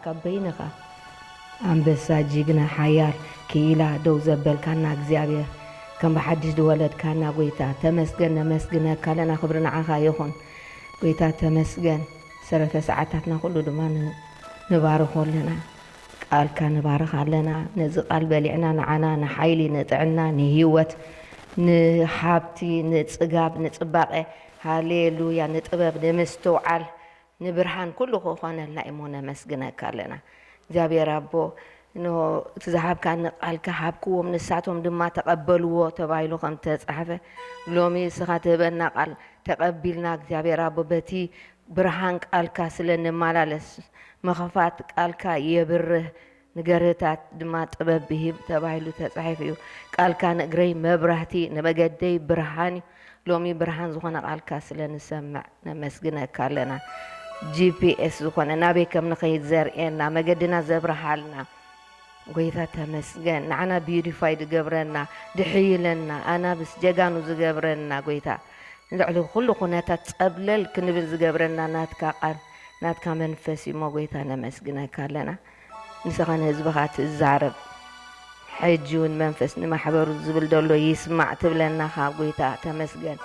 ካብ በይንኻ ኣንበሳ ጅግና ሓያል ክኢላ ደው ዘበልካና እግዚኣብሔር፣ ከም ብሓድሽ ዝወለድካና ጎይታ ተመስገን፣ ነመስግነካ ኣለና። ክብሪ ንዓኻ ይኹን ጎይታ ተመስገን። ዝተረፈ ሰዓታትና ኩሉ ድማ ን- ንባርኾ ኣለና። ቃልካ ንባርኽ ኣለና። ነዚ ቃል በሊዕና ንዓና ንሓይሊ፣ ንጥዕና፣ ንህይወት፣ ንሃብቲ፣ ንጽጋብ፣ ንጽባቐ፣ ሃሌሉያ፣ ንጥበብ፣ ንምስትውዓል፣ ንብርሃን ኩሉ ክኾነልና እሞ ነመስግነካ ኣለና። እግዚኣብሔር ኣቦ፣ እንሆ እቲ ዝሃብካኒ ቃልካ ሃብክዎም፣ ንሳቶም ድማ ተቐበልዎ ተባሂሉ ከም ተጻሕፈ፣ ሎሚ ንስኻ ትህበና ቃል ተቐቢልና እግዚኣብሔር ኣቦ በቲ ብርሃን ቃልካ ስለ ንመላለስ፣ መኸፋት ቃልካ የብርህ፣ ንገርህታት ድማ ጥበብ ይህብ ተባሂሉ ተጻሒፉ እዩ። ቃልካ ንእግረይ መብራህቲ፣ ንመገደይ ብርሃን እዩ። ሎሚ ብርሃን ዝኾነ ቃልካ ስለ ንሰምዕ ነመስግነካ ኣለና። ጂ ፒ ኤስ ዝኾነ ናበይ ከም ንኸይድ ዘርእየና፣ መገድና ዘብርሃልና ጎይታ ተመስገን። ንዓና ቢዩቲፋይ ዝገብረና፣ ድሕይለና፣ ኣናብስ ጀጋኑ ዝገብረና ጎይታ፣ ንልዕሊ ኩሉ ኩነታት ጸብለል ክንብል ዝገብረና ናትካ ቃል፣ ናትካ መንፈስ እዩ እሞ ጎይታ ነመስግነካ ኣለና። ንስኻ ንህዝብኻ ትዛረብ፣ ሕጂ እውን መንፈስ ንማሕበሩ ዝብል ዘሎ ይስማዕ ትብለና ካብ ጎይታ ተመስገን።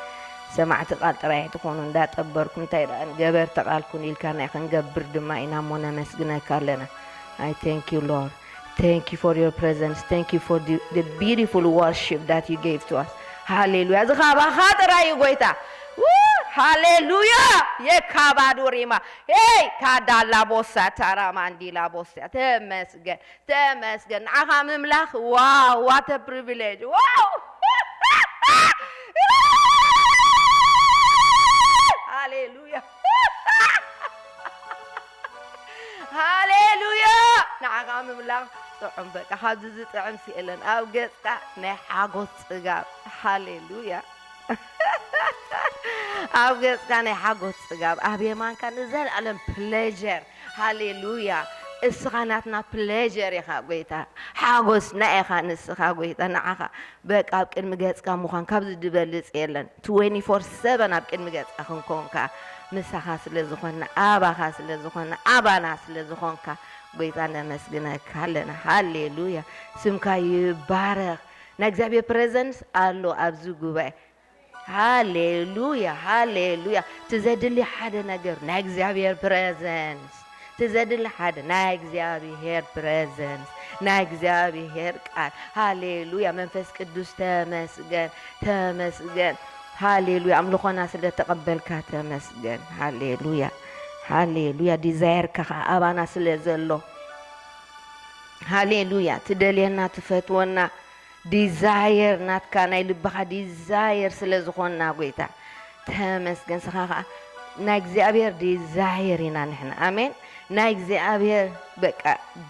ሰማዕቲ ቃል ጥራይ ኣይትኾኑ እንዳጠበርኩም እንታይ ደኣ ገበርቲ ቃል ኩኑ ኢልካና ክንገብር ድማ ኢና እሞ ነመስግነካ ኣለና። I thank you Lord. Thank you for your presence. Thank you for the, the beautiful worship that you gave to us. ሃሌሉያ። እዚ ካባኻ ጥራይ እዩ ጎይታ። ሃሌሉያ። የካባዱ ሪማ ሄይ ካዳላ ቦሳ ታራማንዲላ ቦሳ ተመስገን፣ ተመስገን። ንዓኻ ምምላኽ ዋው፣ what a privilege። ዋው። ሃሌሉያ። ሃሌሉያ። ንዓኻ ምምላኽ ጥዑም፣ በቃ ካብዚ ዝጥዕም የለን። ኣብ ገጽካ ናይ ሓጎስ ጽጋብ። ሃሌሉያ። ኣብ ገጽካ ናይ ሓጎስ ጽጋብ፣ ኣብ የማንካ ንዘለኣለም ፕለጀር። ሃሌሉያ። እስኻ ናትና ፕለጀር ኢኻ ጎይታ፣ ሓጎስና ኢኻ ንስኻ ጎይታ። ንዓኻ በቃ ኣብ ቅድሚ ገጽካ ምዃን ካብዚ ዝበልጽ የለን። ትዌንቲ ፎር ሰቨን ኣብ ቅድሚ ገጽካ ክንኮንካ ምሳኻ ስለ ዝኾንና፣ ኣባኻ ስለ ዝኾንና፣ ኣባና ስለ ዝኾንካ ጎይታ ነመስግነካ ኣለና። ሃሌሉያ። ስምካ ይባረኽ። ናይ እግዚኣብሔር ፕሬዘንስ ኣሎ ኣብዚ ጉባኤ። ሃሌሉያ፣ ሃሌሉያ። እቲ ዘድሊ ሓደ ነገር ናይ እግዚኣብሔር ፕሬዘንስ፣ እቲ ዘድሊ ሓደ ናይ እግዚኣብሔር ፕሬዘንስ፣ ናይ እግዚኣብሔር ቃል። ሃሌሉያ። መንፈስ ቅዱስ ተመስገን፣ ተመስገን። ሃሌሉያ። ኣምልኾና ስለ ተቐበልካ ተመስገን። ሃሌሉያ፣ ሃሌሉያ። ዲዛየርካ ኸዓ ኣባና ስለ ዘሎ፣ ሃሌሉያ። ትደልየና፣ ትፈትወና፣ ዲዛየር ናትካ፣ ናይ ልብኻ ዲዛየር ስለ ዝኾንና ጎይታ ተመስገን። ንስኻ ኸዓ ናይ እግዚኣብሔር ዲዛየር ኢና ንሕና። ኣሜን። ናይ እግዚኣብሔር በቃ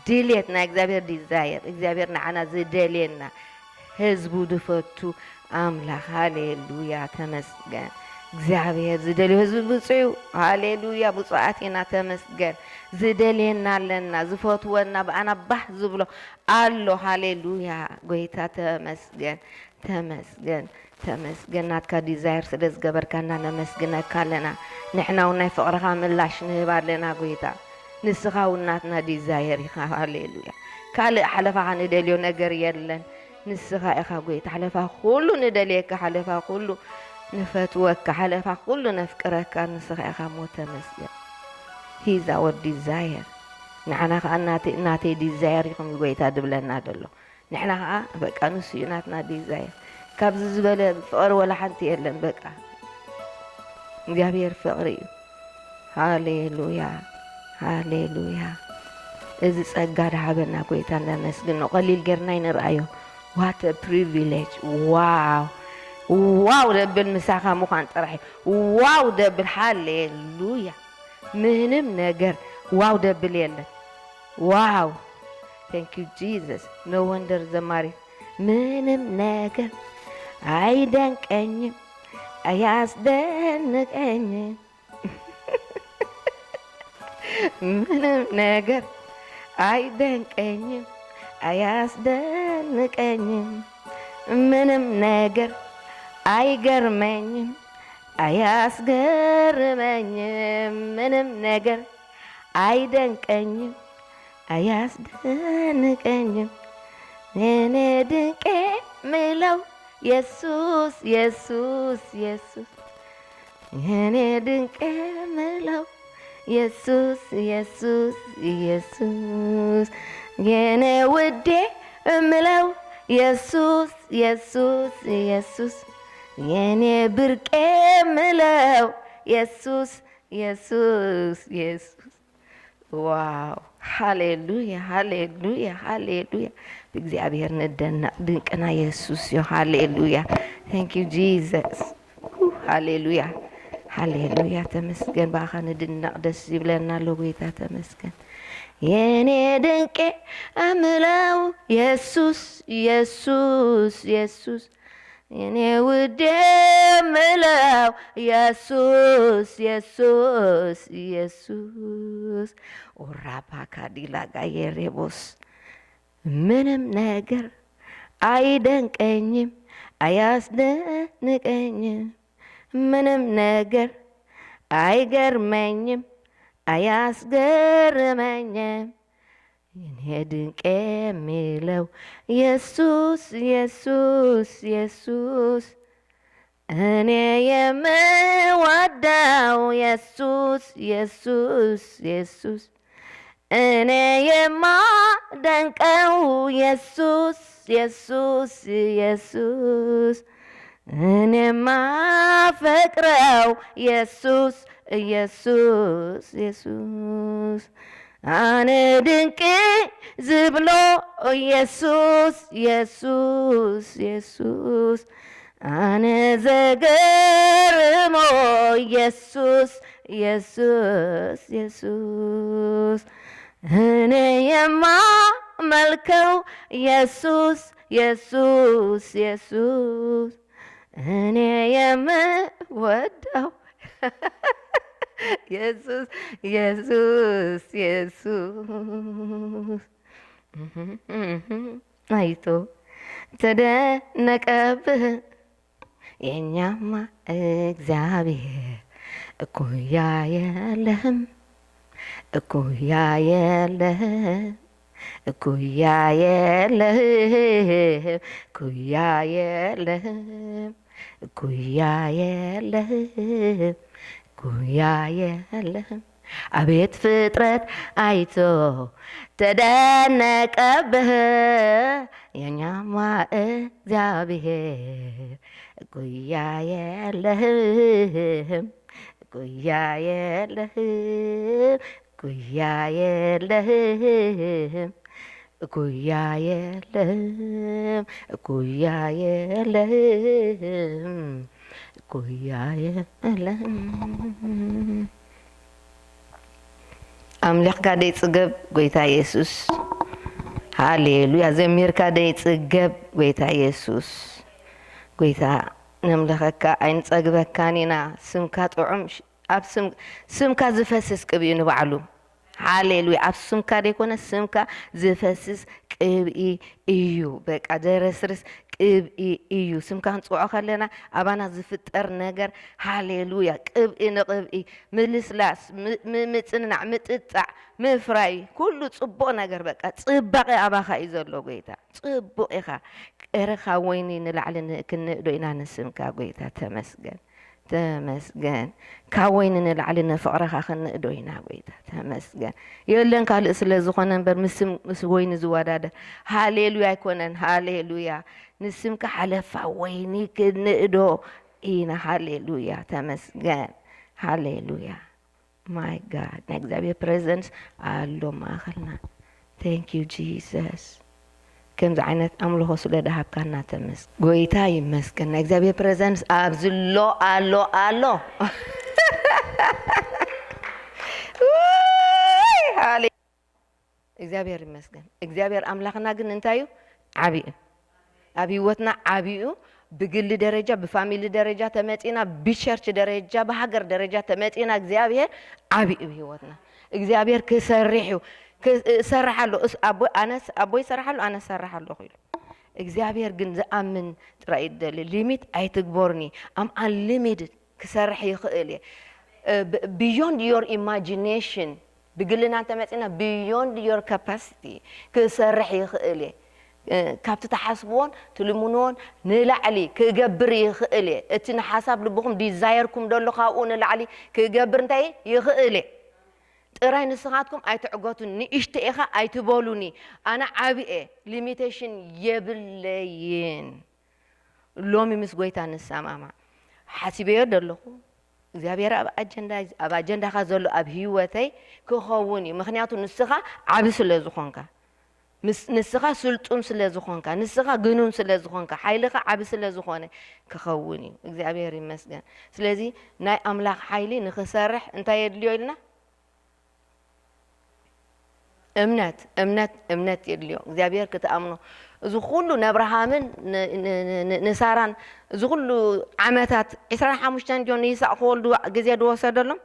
ድሌት፣ ናይ እግዚኣብሔር ዲዛየር፣ እግዚኣብሔር ንዓና ዝደልየና፣ ህዝቡ ዝፈቱ ኣምላኽ። ሃሌሉያ፣ ተመስገን። እግዚኣብሔር ዝደልዮ ህዝቢ ብፁዕ እዩ። ሃሌሉያ፣ ብፁዓት ኢና። ተመስገን። ዝደልየና ኣለና፣ ዝፈትወና፣ ብኣና ባህ ዝብሎ ኣሎ። ሃሌሉያ፣ ጎይታ ተመስገን፣ ተመስገን፣ ተመስገን። ናትካ ዲዛየር ስለ ዝገበርካና ነመስግነካ ኣለና። ንሕና እውን ናይ ፍቕርኻ ምላሽ ንህብ ኣለና ጎይታ። ንስኻ እውን ናትና ዲዛየር ኢኻ። ሃሌሉያ። ካልእ ሓለፋኻ ንደልዮ ነገር የለን። ንስኻ ኢኻ ጎይታ። ሓለፋ ኩሉ ንደልየካ፣ ሓለፋ ኩሉ ንፈትወካ፣ ሓለፋ ኩሉ ነፍቅረካ ንስኻ ኢኻ እሞ ተመስገን። He's our desire። ንዓና ኸዓ ናተይ፣ ናተይ ዲዛየር ኢኹም ጎይታ ድብለና ደሎ። ንሕና ኸዓ በቃ ንሱ እዩ ናትና ዲዛየር። ካብዚ ዝበለ ፍቕሪ ወላ ሓንቲ የለን። በቃ እግዚኣብሔር ፍቕሪ እዩ። ሃሌሉያ፣ ሃሌሉያ። እዚ ጸጋ ድሃበና ጎይታ ነመስግኖ። ቀሊል ጌርና ኣይንርኣዮ። What a privilege። ዋው፣ ዋው ደብል ምሳኻ ምዃን ጥራሕ እዩ። ዋው ደብል። ሃሌሉያ። ምንም ነገር ዋው ደብል የለን። ዋው። Thank you Jesus። No wonder ዘማሪ ምንም ነገር ኣይደንቀኝም፣ ኣያስደንቀኝም። ምንም ነገር ኣይደንቀኝም፣ ኣያስደንቀኝም። ምንም ነገር ኣይገርመኝም፣ ኣያስገርመኝም። ምንም ነገር ኣይደንቀኝም፣ ኣያስደንቀኝም የኔ ድንቄ ምለው የሱስ የሱስ የሱስ የኔ ድንቄ ምለው የሱስ የሱስ የሱስ የኔ ውዴ እምለው የሱስ የሱስ የሱስ የኔ ብርቄ ምለው የሱስ የሱስ የሱስ ዋው! ሃሌሉያ ሃሌሉያ ሃሌሉያ! ብእግዚኣብሔር ንደነቕ ድንቅና የሱስ እዩ። ሃሌሉያ! Thank you Jesus! ሃሌሉያ ሃሌሉያ! ተመስገን። ብኣኻ ንድነቕ ደስ ይብለና ኣሎ ጎይታ። ተመስገን የኔ ድንቄ እምለው የሱስ የሱስ የሱስ የኔ ውዴ ምለው የሱስ የሱስ የሱስ ኡራባካ ዲላጋ የሬቦስ ምንም ነገር ኣይደንቀኝም ኣያስደንቀኝም ምንም ነገር ኣይገርመኝም ኣያስገርመኝም የኔ ድንቅ የሚለው የሱስ የሱስ የሱስ እኔ የምወደው የሱስ የሱስ የሱስ እኔ የማደንቀው የሱስ የሱስ የሱስ እኔ የማፈቅረው የሱስ የሱስ የሱስ ኣነ ድንቂ ዝብሎ የሱስ የሱስ የሱስ ኣነ ዘገርሞ የሱስ የሱስ የሱስ እኔ የማመልከው የሱስ የሱስ የሱስ እኔ የምወደው የሱስ የሱስ የሱስ አይቶ ተደነቀብህ የኛማ እግዚአብሔር እኩያ የለህም እኩያ የለህም እኩያ የለህም እኩያ የለህም እኩያ የለህም እኩያ የለህም አቤት ፍጥረት አይቶ ተደነቀብህ የኛማ እግዚአብሔር እኩያ የለህም እኩያ የለህም እኩያ የለህም እኩያ የለህም እኩያ የለህም እኩያ የለህም ኣምሊኽካ ደይጽገብ ጎይታ የሱስ ሃሌሉያ ዘሚርካ ደይጽገብ ጎይታ የሱስ ጎይታ ነምልኸካ ኣይንጸግበካን ኢና ስምካ ጥዑም ኣብ ስምካ ዝፈስስ ቅብዩ ንባዕሉ ሃሌሉያ ኣብ ስምካ ደይኮነ ስምካ ዝፈስስ ቅብኢ እዩ በቃ ዘረስርስ ቅብኢ እዩ ስምካ ክንፅውዖ ከለና ኣባና ዝፍጠር ነገር ሃሌሉያ ቅብኢ ንቅብኢ ምልስላስ ምምፅንናዕ ምጥጣዕ ምፍራይ ኩሉ ፅቡቅ ነገር በቃ ፅባቀ ኣባካ እዩ ዘሎ ጎይታ ፅቡቅ ኢካ ቀረካ ወይኒ ንላዕሊ ክንእዶ ኢና ንስምካ ጎይታ ተመስገን ተመስገን ካብ ወይኒ ንላዕሊ ንፍቕርኻ ክንእዶ ኢና ጎይታ ተመስገን የለን ካልእ ስለ ዝኾነ እምበር ምስ ወይኒ ዝወዳደር ሃሌሉያ ኣይኮነን ሃሌሉያ ንስምካ ሓለፋ ወይኒ ክንእዶ ኢና ሃሌሉያ ተመስገን ሃሌሉያ my God ናይ እግዚኣብሔር presence ኣሎ ማእኸልና thank you Jesus ከምዚ ዓይነት ኣምልኾ ስለ ደሃብካና ተመስገን ጎይታ ይመስገን ናይ እግዚኣብሔር presence ኣብዚ ኣሎ ኣሎ ኣሎ እግዚኣብሔር ይመስገን እግዚኣብሔር ኣምላኽና ግን እንታይ እዩ ዓብዩ ኣብ ህይወትና ዓብዩ ብግሊ ደረጃ ብፋሚሊ ደረጃ ተመፂና ብቸርች ደረጃ ብሃገር ደረጃ ተመፂና እግዚኣብሔር ዓብዩ ህይወትና እግዚኣብሔር ክሰርሕ እዩ ሰርሕ ኣሎ ኣቦይ ሰርሕ ኣሎ ኣነ ሰርሕ ኣለኹ ኢሉ እግዚኣብሔር ግን ዝኣምን ጥራይ ይደሊ limit ኣይትግበሩኒ I'm unlimited ክሰርሕ ይኽእል እየ beyond your imagination ብግልና እንተመጺና beyond your capacity ክሰርሕ ይኽእል እየ። እ፣ ካብቲ ትሓስብዎን ትልምንዎን ንላዕሊ ክገብር ይኽእል እየ። እቲ ንሓሳብ ልብኹም ዲዛየርኩም ደሎ ካብኡ ንላዕሊ ክገብር እንታይ ይኽእል እየ። ጥራይ ንስኻትኩም ኣይትዕገቱን፣ ንእሽተ ኢኻ ኣይትበሉኒ። ኣነ ዓቢ እየ፣ ሊሚቴሽን የብለይን። ሎሚ ምስ ጎይታ ንሰማማዕ። ሓሲበዮ ደለኹ፣ እግዚኣብሔር ኣብ ኣጀንዳ፣ ኣብ ኣጀንዳኻ ዘሎ ኣብ ህይወተይ ክኸውን እዩ። ምኽንያቱ ንስኻ ዓቢ ስለ ዝኾንካ፣ ምስ-፣ ንስኻ ስልጡን ስለ ዝኾንካ፣ ንስኻ ግኑን ስለ ዝኾንካ፣ ሓይልኻ ዓቢ ስለ ዝኾነ ክኸውን እዩ። እግዚኣብሔር ይመስገን። ስለዚ ናይ ኣምላኽ ሓይሊ ንኽሰርሕ እንታይ የድልዮ ኢልና? እምነት፣ እምነት፣ እምነት የድልዮ። እግዚኣብሔር ክትኣምኖ። እዚ ኩሉ ነብርሃምን ን-፣ ን-፣ ን-፣ ን-፣ ንሳራን እዚ ኩሉ ዓመታት፣ ዕስራን ሓሙሽተን ድዮ ንይስሐቅ ክወልዱ ግዜ ዝወሰደሎም?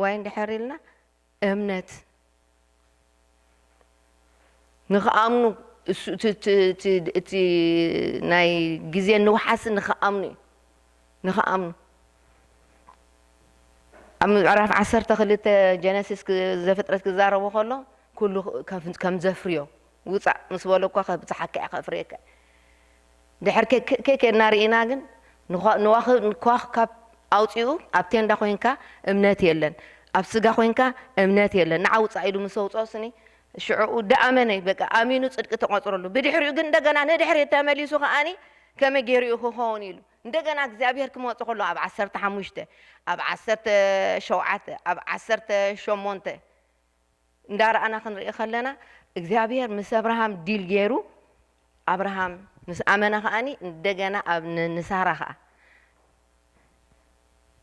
ዋይ እንድሕር ኢልና፣ እምነት ንኽኣምኑ፣ እሱ፣ እቲ፣ እቲ፣ እቲ፣ እቲ ናይ ግዜ ንውሓስ ንኽኣምኑ እዩ። ንኽኣምኑ። ኣብ ምዕራፍ ዓሰርተ ክልተ ጀነሲስ ክ-፣ ዘፍጥረት ክዛረቦ ከሎ፣ ኩሉ ከም፣ ከም ዘፍርዮ፣ "ውጻእ" ምስ በሎ እኳ ከብጽሓካ እየ፣ ከፍርየካ እየ። ድሕር ከ-፣ ከ-፣ ከ-፣ ከይድና ርኢና ግን፣ ንኳ-፣ ንዋኽ-፣ ንኳኽ ካብ ኣውጺኡ፣ ኣብ ቴንዳ ኮይንካ እምነት የለን፣ ኣብ ስጋ ኮይንካ እምነት የለን። ንዓ ውጻእ ኢሉ ምስ ኣውጽኦ ስኒ፣ ሽዑኡ ደኣመነ፣ በቃ ኣሚኑ ጽድቂ ተቖጽረሉ። ብድሕሪኡ ግን እንደገና ንድሕሪት ተመሊሱ ከኣኒ ከመይ ገይሩ እዩ ክኸውን ኢሉ እንደገና እግዚኣብሔር ክመጽእ ከሎ ኣብ ዓሰርተ ሓሙሽተ፣ ኣብ ዓሰርተ ሸውዓተ፣ ኣብ ዓሰርተ ሸሞንተ እንዳረኣና ክንርኢ ከለና እግዚኣብሔር ምስ ኣብርሃም ዲል ገይሩ፣ ኣብርሃም ምስ ኣመነ ከኣኒ እንደገና ኣብ ን-፣ ንሳራ ከኣ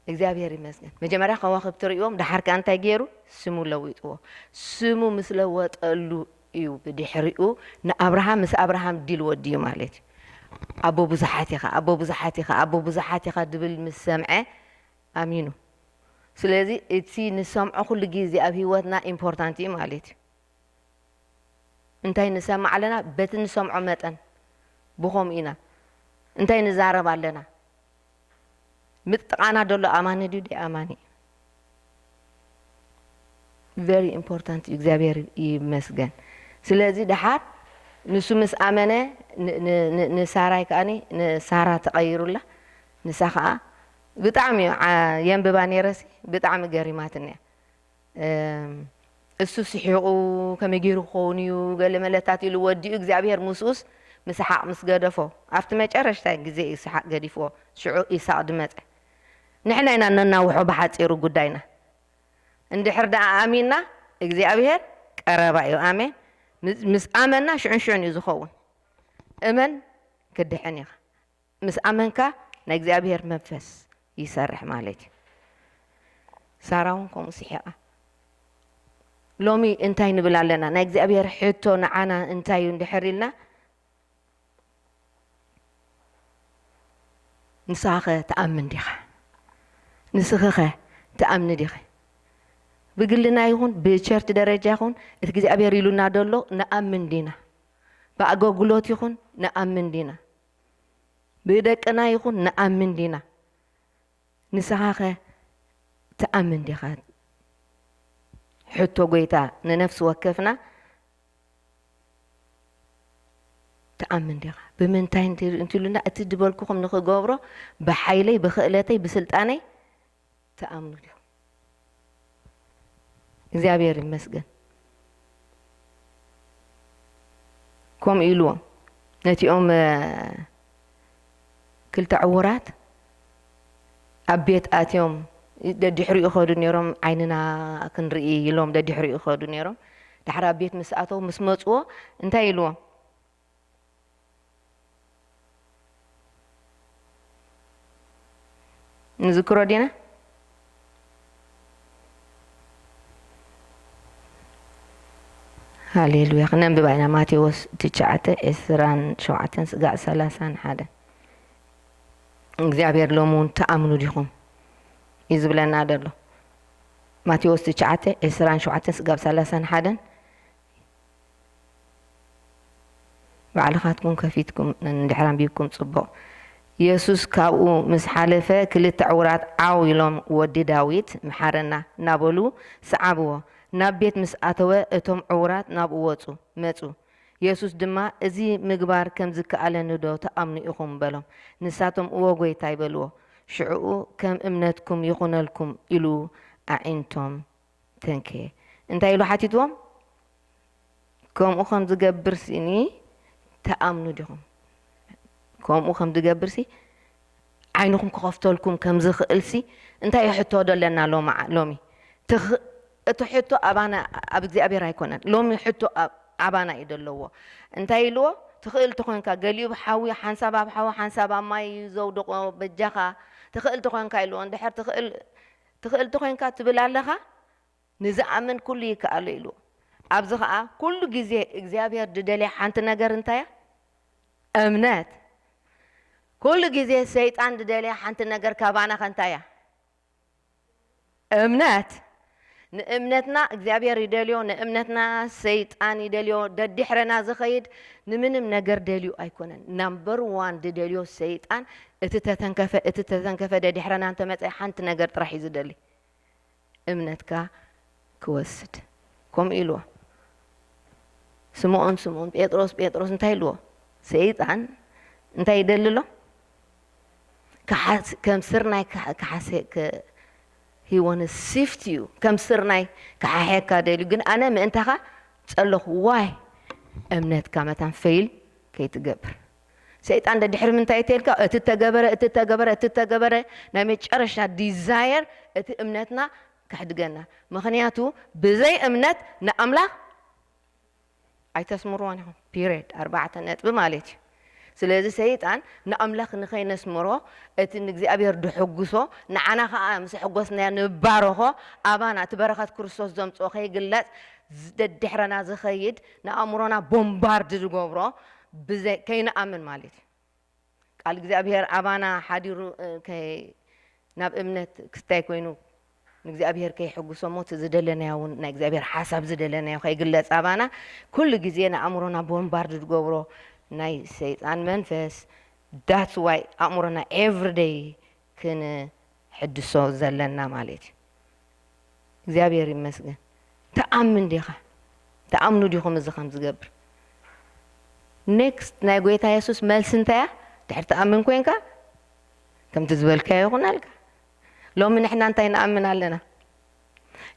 እግዚኣብሔር ይመስገን። መጀመርያ ከዋኽብቲ ርእዮም፣ ደሓር ከኣ እንታይ ገይሩ? ስሙ ለዊጥዎ። ስሙ ምስ ለወጠሉ እዩ ብድሕሪኡ ንኣብርሃም፣ ምስ ኣብርሃም ዲል ወድዩ ማለት እዩ። ኣቦ ብዙሓት ኢኻ፣ ኣቦ ብዙሓት ኢኻ፣ ኣቦ ብዙሓት ኢኻ ድብል ምስ ሰምዐ ኣሚኑ። ስለዚ እቲ ንሰምዖ ኩሉ ግዜ ኣብ ህይወትና ኢምፖርታንት እዩ ማለት እዩ። እንታይ ንሰምዕ ኣለና? በቲ ንሰምዖ መጠን ብኸምኡ ኢና። እንታይ ንዛረብ ኣለና? ምጥቃና ደሎ ኣማኒ ድዩ ደይ ኣማኒ? ቨሪ ኢምፖርታንት እዩ። እግዚኣብሔር ይመስገን። ስለዚ ደሓር ንሱ ምስ ኣመነ ን-፣ ን-፣ ን-፣ ንሳራይ ከኣኒ ንሳራ ተቐይሩላ። ንሳ ከኣ ብጣዕሚ ዓ-፣ የንብባ ነይረሲ ብጣዕሚ ገሪማትኒ እያ። እም፣ እሱ ስሒቑ ከመይ ገይሩ ክኸውን እዩ ገለ መለታት ኢሉ ወዲኡ እግዚኣብሔር ምስኡስ ምስሓቕ ምስ ገደፎ፣ ኣብቲ መጨረሽታ ግዜ እዩ ስሓቕ ገዲፍዎ። ሽዑ ኢሳቕ ድመጸ። ንሕና ኢና ነናውሖ ብሓጺሩ ጉዳይና። እንድሕር ደኣ ኣሚንና እግዚኣብሔር ቀረባ እዩ። ኣሜን። ምስ፣ ምስ ኣመንና ሽዑን ሽዑን እዩ ዝኸውን። እመን ክድሕን ኢኻ። ምስ ኣመንካ ናይ እግዚኣብሔር መንፈስ ይሰርሕ ማለት እዩ። ሳራ እውን ከምኡ ስሒቓ። ሎሚ እንታይ ንብል ኣለና? ናይ እግዚኣብሔር ሕቶ ንዓና እንታይ እዩ እንድሕር ኢልና፣ ንስኻ ኸ ትኣምን ዲኻ? ንስኺ ኸ ትኣምኒ ዲኺ? ብግልና ይኹን ብቸርች ደረጃ ይኹን እቲ እግዚኣብሔር ኢሉና ደሎ ንኣምን ዲና? ብኣገልግሎት ይኹን ንኣምን ዲና? ብደቅና ይኹን ንኣምን ዲና? ንስኻ ኸ ትኣምን ዲኻ? ሕቶ ጎይታ ንነፍሲ ወከፍና ትኣምን ዲኻ? ብምንታይ እንት-፣ እንትሉና፣ እቲ ዝበልኩኹም ንኽገብሮ ብሓይለይ፣ ብኽእለተይ፣ ብስልጣነይ ትኣምኑ ዲኹም? እግዚኣብሔር ይመስገን። ከምኡ ኢልዎም ነቲኦም፣ እ፣ ክልተ ዕዉራት ኣብ ቤት ኣትዮም ደድሕሪኡ ይኸዱ ነይሮም፣ ዓይንና ክንርኢ ኢሎም ደድሕሪኡ ይኸዱ ነይሮም። ድሓር ኣብ ቤት ምስ ኣተው፣ ምስ መጽዎ እንታይ ኢልዎም? ንዝክሮ ዲና? ሃሌሉያ። ክነንብባ ኢና። ማቴዎስ ትሽዓተ፣ ዕስራን ሸውዓተን ስጋዕ ሰላሳን ሓደን። እግዚኣብሔር ሎሚ እውን ትኣምኑ ዲኹም? እዩ ዝብለና ደሎ። ማቴዎስ ትሽዓተ፣ ዕስራን ሸውዓተን ስጋብ ሰላሳን ሓደን። ባዕልኻትኩም ከፊትኩም እንድሕር ኣንቢብኩም ጽቡቕ። የሱስ ካብኡ ምስ ሓለፈ፣ ክልተ ዕዉራት ዓው ኢሎም፣ "ወዲ ዳዊት፣ ምሓረና" እናበሉ ሰዓብዎ። ናብ ቤት ምስ ኣተወ፣ እቶም ዕዉራት ናብኡ ወጹ፣ መጹ። የሱስ ድማ፣ "እዚ ምግባር ከም ዝከኣለኒ ዶ ትኣምኑ ኢኹም?" በሎም። ንሳቶም፣ "እወ፣ ጐይታይ" በልዎ። ሽዕኡ፣ "ከም እምነትኩም ይኹነልኩም" ኢሉ ኣዒንቶም ተንከየ። እንታይ ኢሉ ሓቲትዎም? "ከምኡ ከም ዝገብር ሲኒ ትኣምኑ ዲኹም?" ከምኡ ከም ዝገብር ሲ ዓይንኹም ክኸፍተልኩም ከም ዝኽእል ሲ እንታይ እዩ ሕቶ ደለና ሎማ-፣ ሎሚ? ትኽ-፣ እቲ ሕቶ ኣባና፣ ኣብ እግዚኣብሔር ኣይኮነን። ሎሚ ሕቶ ኣብ-፣ ኣባና እዩ ደለዎ። እንታይ ኢልዎ? "ትኽእል ተኾይንካ፣ ገሊኡ ብሓዊ፣ ሓንሳብ ኣብ ሓዊ፣ ሓንሳብ ኣብ ማይ እዩ ዘውድቖ፣ በጃኻ፣ ትኽእል ተኾይንካ" ኢልዎ። እንድሕር ትኽእል፣ ትኽእል ተኾይንካ ትብል ኣለኻ፣ "ንዝኣምን ኩሉ ይከኣሎ" ኢልዎ። ኣብዚ ኸኣ ኩሉ ግዜ እግዚኣብሔር ድደልያ ሓንቲ ነገር እንታይ እያ? እምነት። ኩሉ ግዜ ሰይጣን ድደልያ ሓንቲ ነገር ካባና ኸ እንታይ እያ? እምነት። ንእምነትና እግዚኣብሔር ይደልዮ፣ ንእምነትና ሰይጣን ይደልዮ። ደድሕረና ዝኸይድ ንምንም ነገር ደልዩ ኣይኮነን። ናምበር ዋን ድደልዮ ሰይጣን፣ እቲ ተተንከፈ፣ እቲ ተተንከፈ ደድሕረና እንተመጸ ሓንቲ ነገር ጥራሕ እዩ ዝደሊ። እምነትካ ክወስድ። ከምኡ ኢልዎ። ስምዖን፣ ስምዖን፣ ጴጥሮስ፣ ጴጥሮስ እንታይ ኢልዎ? ሰይጣን እንታይ ይደሊ ኣሎ? ክሓስ-፣ ከም ስርናይ ክሓ-፣ ክሓሰ-፣ ክ-፣ he wanna sift you። ከም ስርናይ ክሓሕየካ ደልዩ። ግን ኣነ ምእንታኻ ጸለኹ። ዋይ? እምነትካ መታን ፈይል ከይትገብር። ሰይጣን ደድሕሪ ምንታይ እተልካ? እቲ ተገበረ፣ እቲ ተገበረ፣ እቲ ተገበረ፣ ናይ መጨረሻ ዲዛየር እቲ እምነትና ከሕድገና። ምኽንያቱ ብዘይ እምነት ንኣምላኽ ኣይተስምርዎን ኢኹም። ፒሪየድ። ኣርባዕተ ነጥቢ ማለት እዩ። ስለዚ ሰይጣን ንኣምላኽ ንኸይነስምሮ፣ እቲ ንእግዚኣብሔር ድሕጉሶ፣ ንዓና ኸዓ ምስ ሕጎስናዮ ንባረኾ፣ ኣባና እቲ በረኸት ክርስቶስ ዘምጽኦ ከይግለጽ፣ ዝ-፣ ደድሕረና ዝኸይድ፣ ንኣእምሮና ቦምባርድ ዝገብሮ፣ ብዘይ-፣ ከይንኣምን ማለት እዩ። ቃል እግዚኣብሔር ኣባና ሓዲሩ፣ እ፣ ከይ-፣ ናብ እምነት ክስታይ ኮይኑ ንእግዚኣብሔር ከይሕጉሶ እሞ፣ እቲ ዝደለናዮ እውን፣ ናይ እግዚኣብሔር ሓሳብ ዝደለናዮ ከይግለጽ ኣባና፣ ኩሉ ግዜ ንኣእምሮና ቦምባርድ ዝገብሮ ናይ ሰይጣን መንፈስ፣ that's why ኣእምሮና everyday ክንሕድሶ ዘለና ማለት እዩ። እግዚኣብሔር ይመስገን። ትኣምን ዲኻ? ትኣምኑ ዲኹም እዚ ከም ዝገብር? ኔክስት ናይ ጎይታ የሱስ መልሲ እንታይ እያ? ድሕሪ ትኣምን ኮንካ፣ ከምቲ ዝበልካዮ ይኹነልካ። ሎሚ ንሕና እንታይ ንኣምን ኣለና?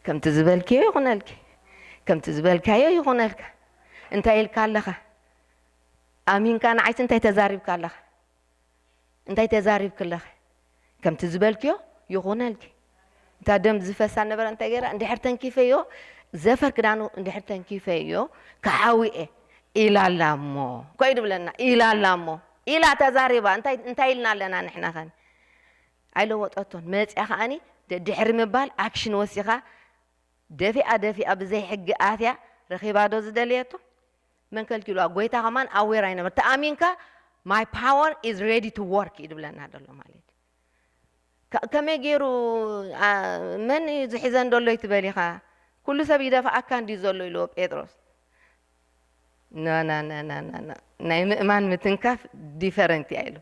ከምቲ ዝበልክዮ ይኹነልኪ። ከምቲ ዝበልካዮ ይኹነልካ። እንታይ ኢልካ ኣለኻ? ኣሚንካ ንዓይሲ እንታይ ተዛሪብካ ኣለኻ? እንታይ ተዛሪብኪ ኣለኺ? ከምቲ ዝበልክዮ ይኹነልኪ። እታ ደም ዝፈሳ ነበረ እንታይ ገይራ? እንድሕር ተንኪፈዮ፣ ዘፈር ክዳኑ እንድሕር ተንኪፈዮ፣ ክሓዊ እየ ኢላ ኣላ እሞ። ኮይ ድብለና፣ ኢላ ኣላ እሞ። ኢላ ተዛሪባ። እንታይ፣ እንታይ ኢልና ኣለና ንሕና ኸን? ኣይለወጠቶን። መጽያ ኸኣኒ፣ ደ-፣ ድሕሪ ምባል፣ ኣክሽን ወሲኻ፣ ደፊኣ፣ ደፊኣ፣ ብዘይ ሕጊ ኣትያ፣ ረኺባ ዶ ዝደለየቶ? መን ከልኪልዋ? ጎይታ ከማን ኣዌር ኣይነበር። ተኣሚንካ፣ "My power is ready to work" እዩ ድብለና ዘሎ ማለት እዩ። ከ-፣ ከመይ ገይሩ፣ ኣ፣ መን እዩ ዝሒዘን ዘሎ ይትበል ኢኻ? ኩሉ ሰብ ይደፍኣካ እንድዩ ዘሎ ኢልዎ ጴጥሮስ። ና፣ ና፣ ና፣ ና፣ ና፣ ና። ናይ ምእማን ምትንካፍ ዲፈረንት እያ ኢሉ።